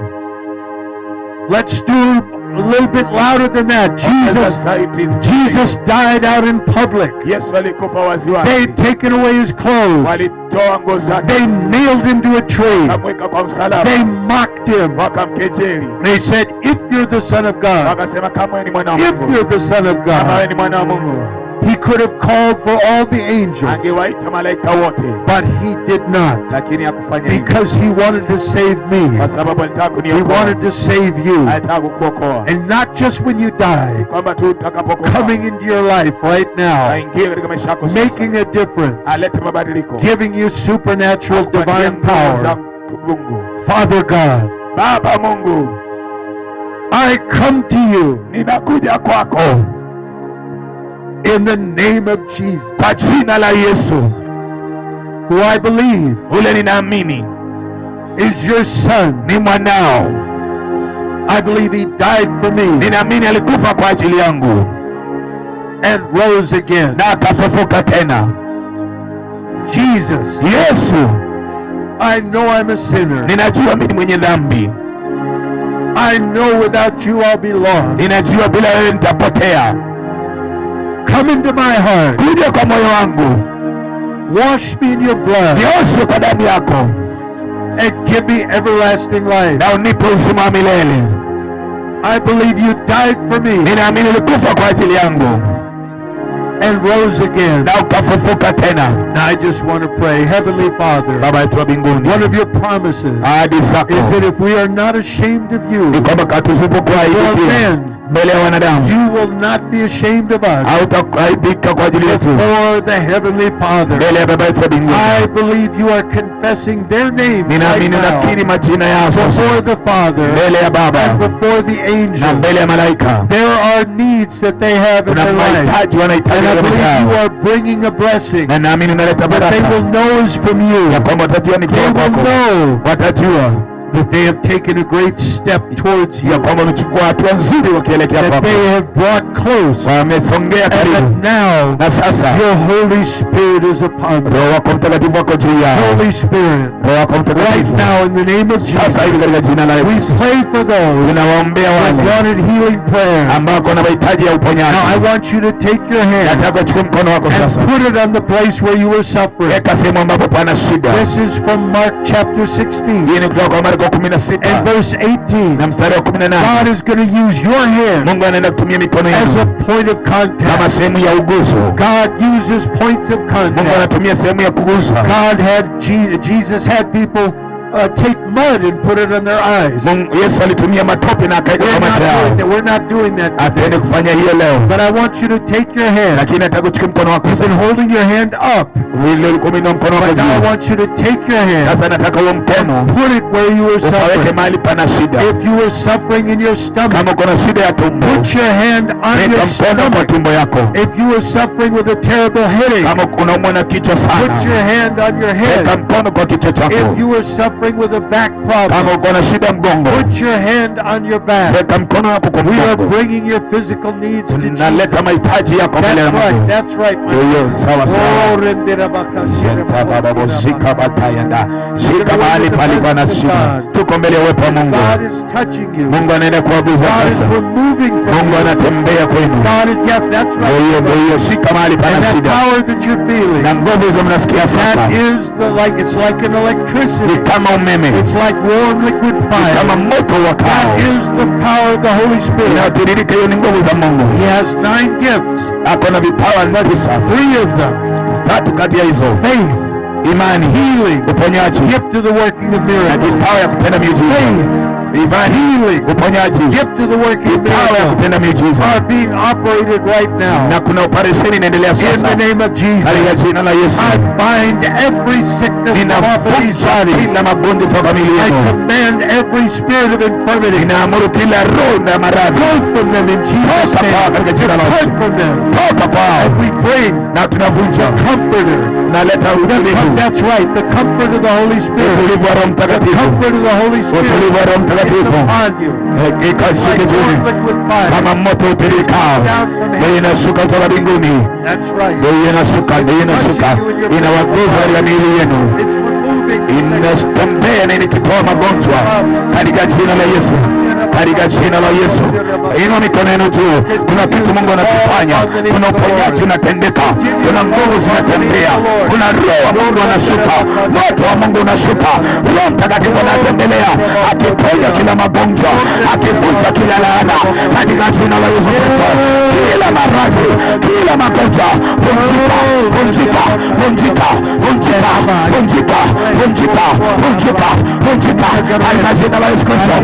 S5: Let's do a little bit louder than that.
S1: ongeza
S5: Jesus,
S1: sauti.
S5: Jesus died out in public.
S1: Yesu alikufa waziwazi,
S5: They'd taken away his clothes.
S1: walitoa nguo zake,
S5: They nailed him to a tree.
S1: wakamweka kwa msalaba,
S5: They mocked him.
S1: wakamkejeli,
S5: They said, if you're the Son of God,
S1: wakasema kama wewe ni mwana wa
S5: if
S1: Mungu,
S5: you're the Son of
S1: kama wewe
S5: God,
S1: ni mwana wa Mungu,
S5: he could have called for all the angels,
S1: angewaita malaika wote,
S5: but he did not
S1: lakini hakufanya hivyo,
S5: because he wanted to save me.
S1: kwa sababu alitaka
S5: He
S1: kuniokoa,
S5: wanted to save you.
S1: alitaka kukuokoa,
S5: And not just when you
S1: si
S5: die,
S1: kwamba tu utakapokufa,
S5: coming into your life right now,
S1: aingie katika maisha yako sasa,
S5: making a difference,
S1: alete mabadiliko,
S5: giving you supernatural
S1: akupatie
S5: divine
S1: nguvu za
S5: power.
S1: Mungu.
S5: Father God,
S1: Baba Mungu,
S5: I come to you
S1: ninakuja kwako
S5: in the name of Jesus,
S1: kwa jina la Yesu,
S5: who I believe
S1: ule ninaamini
S5: is your Son.
S1: ni mwanao,
S5: I believe he died for me
S1: ninaamini alikufa kwa ajili yangu
S5: and rose again.
S1: na akafufuka tena.
S5: Jesus,
S1: Yesu,
S5: I know I'm a sinner.
S1: ninajua mimi ni mwenye dhambi,
S5: I know without you I'll be lost.
S1: ninajua bila wewe nitapotea.
S5: Come into my heart.
S1: Kuja kwa moyo wangu,
S5: Wash me in your blood
S1: nioshe kwa damu yako
S5: and give me everlasting life.
S1: na unipe uzima wa milele.
S5: I believe you died for me
S1: Ninaamini ulikufa kwa ajili yangu
S5: and rose again.
S1: na ukafufuka tena.
S5: Now I just want to pray, Heavenly Father,
S1: Baba yetu wa mbinguni,
S5: one of your promises
S1: ahadi zako
S5: is that if we are not ashamed of
S1: ni
S5: you,
S1: kwamba tusipokuaibia mbele ya wanadamu,
S5: you will not be ashamed of us
S1: hautaaibika kwa ajili yetu
S5: before the Heavenly Father.
S1: mbele ya Baba yetu wa mbinguni.
S5: I believe you are confessing their names right
S1: Ninaamini unakiri
S5: now
S1: majina yao sasa
S5: before the Father
S1: mbele ya Baba
S5: and before the
S1: na
S5: angels.
S1: mbele ya malaika.
S5: There are needs that they have in
S1: Kuna
S5: their life.
S1: mahitaji wanahitaji
S5: And I
S1: katika maisha
S5: believe you
S1: yao,
S5: are bringing a blessing
S1: na naamini unaleta
S5: that they
S1: baraka
S5: will know is from you.
S1: ya kwamba watajua ni
S5: They
S1: kutoka
S5: will
S1: kwako,
S5: know
S1: watajua
S5: that they have taken a great step towards you,
S1: ya kwamba wamechukua hatua nzuri wakielekea
S5: that
S1: kwako,
S5: they have brought close.
S1: Wamesongea
S5: And
S1: karibu.
S5: that now
S1: Na sasa
S5: your Holy Spirit is upon them.
S1: Roho wako Mtakatifu wako juu yao.
S5: Holy Spirit,
S1: Roho wako
S5: right
S1: Mtakatifu
S5: now in the name of
S1: sasa
S5: Jesus,
S1: hivi katika jina la
S5: we
S1: Yesu
S5: pray for those
S1: tunawaombea
S5: that
S1: wale
S5: wanted healing prayer.
S1: ambao wana mahitaji ya
S5: Now I
S1: uponyaji.
S5: want you to take your hand
S1: Nataka uchukue mkono wako
S5: and
S1: sasa,
S5: put it on the place where you were suffering.
S1: weka sehemu ambapo pana shida.
S5: This is from Mark chapter 16
S1: Hii ni kutoka kwa Marko 16
S5: and verse 18.
S1: na mstari wa 18.
S5: God is going to use your hand
S1: Mungu anaenda kutumia mikono
S5: as
S1: yenu
S5: a point of
S1: kama
S5: contact.
S1: sehemu ya uguzo.
S5: God uses points of
S1: Mungu
S5: contact.
S1: anatumia sehemu ya kugusa.
S5: God had Jesus had people take mud and put it on their eyes.
S1: Mungu, Yesu alitumia matope na akaweka
S5: We're
S1: kwa
S5: not
S1: macho
S5: doing
S1: yao.
S5: that. We're not doing that today.
S1: Hatuende kufanya hiyo leo,
S5: But I want you to take your hand.
S1: lakini nataka uchukue mkono wako
S5: You've been
S1: sasa.
S5: holding your hand up.
S1: Vile ulikuwa umeinua mkono wako
S5: But now I
S1: juu,
S5: want you to take your hand,
S1: sasa nataka huo mkono
S5: put it where you were
S1: ukaweke
S5: suffering.
S1: mahali pana shida.
S5: If you were suffering in your stomach,
S1: Kama uko na shida ya tumbo,
S5: put your hand on
S1: weka
S5: your
S1: mkono kwa
S5: stomach.
S1: tumbo yako.
S5: If you were suffering with a terrible headache,
S1: Kama unaumwa na kichwa
S5: put
S1: sana,
S5: your hand on your
S1: weka
S5: head.
S1: mkono kwa kichwa
S5: If
S1: chako.
S5: you were suffering with a back
S1: Kama
S5: problem,
S1: uko na shida ya mgongo,
S5: put your hand on your back.
S1: weka mkono wako kwa
S5: We are
S1: mgongo.
S5: bringing your physical needs to Jesus.
S1: Naleta mahitaji yako mbele ya
S5: That's right.
S1: Mungu.
S5: That's right. my
S1: Hiyo sawa
S5: Oh,
S1: sawa.
S5: renderabakashira-
S1: Batayanda. Shika mahali palikuwa na shida. Tuko mbele ya uwepo wa Mungu.
S5: God is touching you.
S1: Mungu anaenda kuwaguza
S5: God is
S1: sasa.
S5: removing from
S1: Mungu
S5: you.
S1: anatembea kwenu.
S5: God is, yes, that's
S1: Ndio hiyo,
S5: right.
S1: ndio hiyo. Shika mahali
S5: And
S1: pana
S5: that
S1: shida.
S5: power that you're feeling,
S1: Na nguvu hizo mnasikia sasa
S5: that is the like, it's like an
S1: ni
S5: electricity.
S1: kama umeme,
S5: It's like warm liquid
S1: ni
S5: fire.
S1: kama moto
S5: That
S1: wakao
S5: is the power of the Holy Spirit.
S1: inayotiririka. Hiyo ni nguvu za Mungu.
S5: He has 9 gifts,
S1: Ako na vipawa 9,
S5: 3 of them:
S1: tatu kati ya hizo
S5: faith,
S1: imani,
S5: healing,
S1: uponyaji
S5: gift of the working of
S1: na
S5: miracles,
S1: kipawa ya kutenda miujiza. Imani,
S5: healing,
S1: uponyaji,
S5: gift of the working of
S1: kipawa ya
S5: miracles
S1: kutenda miujiza.
S5: are being operated right now.
S1: Na kuna operesheni inaendelea
S5: In
S1: sasa
S5: the name of Jesus,
S1: katika jina la Yesu.
S5: I bind every sickness from off of these
S1: Ninavunja
S5: bodies.
S1: kila magonjwa toka miili
S5: I
S1: yenu.
S5: command every spirit of infirmity,
S1: Ninaamuru kila roho na maradhi
S5: go from them in Jesus'
S1: toka kwao
S5: name.
S1: katika jina la Yesu.
S5: Depart from them.
S1: Toka kwao
S5: And we bring
S1: na tunavunja,
S5: comforter.
S1: naleta utulivu,
S5: That's right, the comfort of the Holy Spirit.
S1: utulivu wa Roho
S5: The
S1: Mtakatifu,
S5: comfort of the Holy Spirit
S1: utulivu wa Roho
S5: is
S1: Mtakatifu
S5: upon you.
S1: ikashike
S5: Like
S1: juu
S5: warm liquid fire.
S1: kama moto utiririkao, ndio inashuka kutoka mbinguni,
S5: That's right.
S1: ndio inashuka, ndio inashuka, inawaguza katika miili yenu,
S5: It's removing the sickness.
S1: inatembea na inakitoa magonjwa katika jina la Yesu, katika jina la Yesu. Inua mikono yenu juu. Kuna kitu Mungu anakifanya, kuna uponyaji unatendeka, kuna nguvu zinatembea, kuna roho wa Mungu anashuka, moto wa Mungu unashuka, Roho Mtakatifu anatembelea akiponya kila magonjwa, akivunja kila laana katika jina la Yesu Kristo. Kila maradhi, kila magonjwa, vunjika, vunjika, vunjika, vunjika, vunjika, vunjika, vunjika, vunjika katika jina la Yesu Kristo.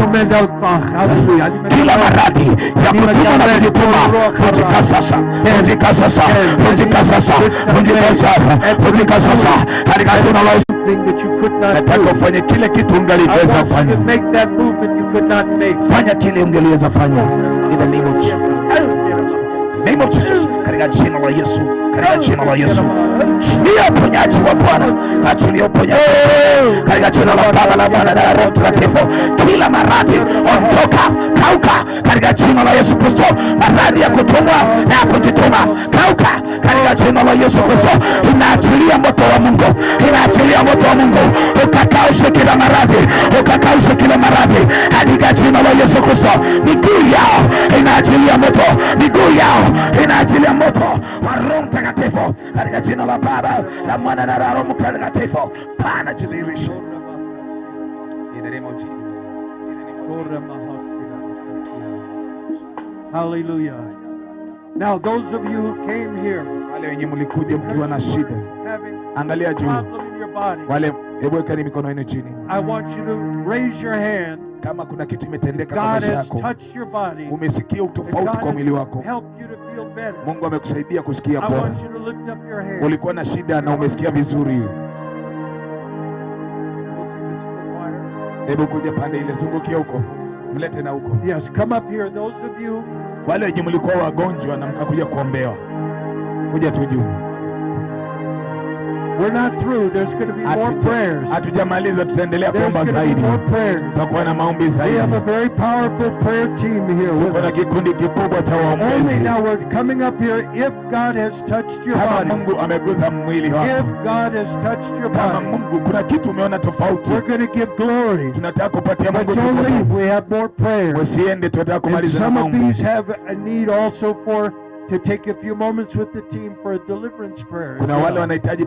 S1: Kila maradhi ya kutuma na kujituma, vunjika sasa, vunjika sasa, vunjika sasa, vunjika sasa, vunjika sasa katika jina la Yesu.
S5: Thing that you could not
S1: Nataka
S5: do.
S1: ufanye kile kitu
S5: I
S1: ungaliweza
S5: want you
S1: fanya,
S5: to make that movement you could not make.
S1: fanya kile ungeliweza fanya. In the name of Jesus. Name of Jesus, katika jina la Yesu, katika jina la Yesu, achilia uponyaji wa Bwana, achilia uponyaji katika jina la Baba la Mwana na Roho Mtakatifu. Kila maradhi ondoka, kauka katika jina la Yesu Kristo. Maradhi ya kutumwa na ya kujituma, kauka katika jina la Yesu Kristo. Inaachilia moto wa Mungu, inaachilia moto wa Mungu ukakaushe kila maradhi, ukakaushe kila maradhi katika jina la Yesu Kristo. Miguu yao inaachilia moto, miguu yao inaachilia moto wa Roho Mtakatifu katika jina la Baba la Mwana na Roho Mtakatifu. Bwana jidhihirishe. In the name of Jesus. In the name of Jesus.
S5: Hallelujah. Now, those of you who came here
S1: Wale wenye mlikuja mkiwa na shida,
S5: having
S1: angalia juu.
S5: problem in your body,
S1: Wale, hebu wekeni mikono yenu chini.
S5: I want you to raise your hand.
S1: Kama kuna kitu imetendeka kwa
S5: God
S1: maisha
S5: has
S1: yako,
S5: touched your body.
S1: umesikia
S5: If
S1: utofauti
S5: God
S1: kwa mwili
S5: has
S1: wako,
S5: helped you to feel better.
S1: Mungu amekusaidia kusikia
S5: I
S1: bora.
S5: want you to lift up your hand.
S1: Ulikuwa na shida na umesikia vizuri,
S5: We'll see if it's the choir.
S1: hebu kuja pande ile, zungukia huko, mlete na huko.
S5: Yes, come up here. Those of you
S1: Wale wenye mlikuwa wagonjwa na mkakuja kuombewa, kuja tu juu.
S5: We're not through. There's going to be more prayers.
S1: Hatujamaliza, tutaendelea
S5: There's
S1: kuomba
S5: going to be
S1: zaidi,
S5: more prayers.
S1: tutakuwa na maombi
S5: We
S1: zaidi.
S5: have a very powerful prayer team here with
S1: Tuko na
S5: us.
S1: kikundi kikubwa cha
S5: Only
S1: waombezi.
S5: now we're coming up here if God has touched your
S1: Kama
S5: body.
S1: Mungu ameguza mwili wako,
S5: If God has touched your
S1: kama
S5: body,
S1: Mungu kuna kitu umeona tofauti,
S5: we're going to give glory.
S1: tunataka kupatia
S5: But
S1: Mungu
S5: don't leave.
S1: tukufu.
S5: We have more prayers.
S1: Usiende, tunataka
S5: And
S1: kumaliza na
S5: some of
S1: maombi.
S5: these have a need also for to take a few moments with the team for a deliverance prayer as
S1: Kuna wale
S5: well.
S1: wanahitaji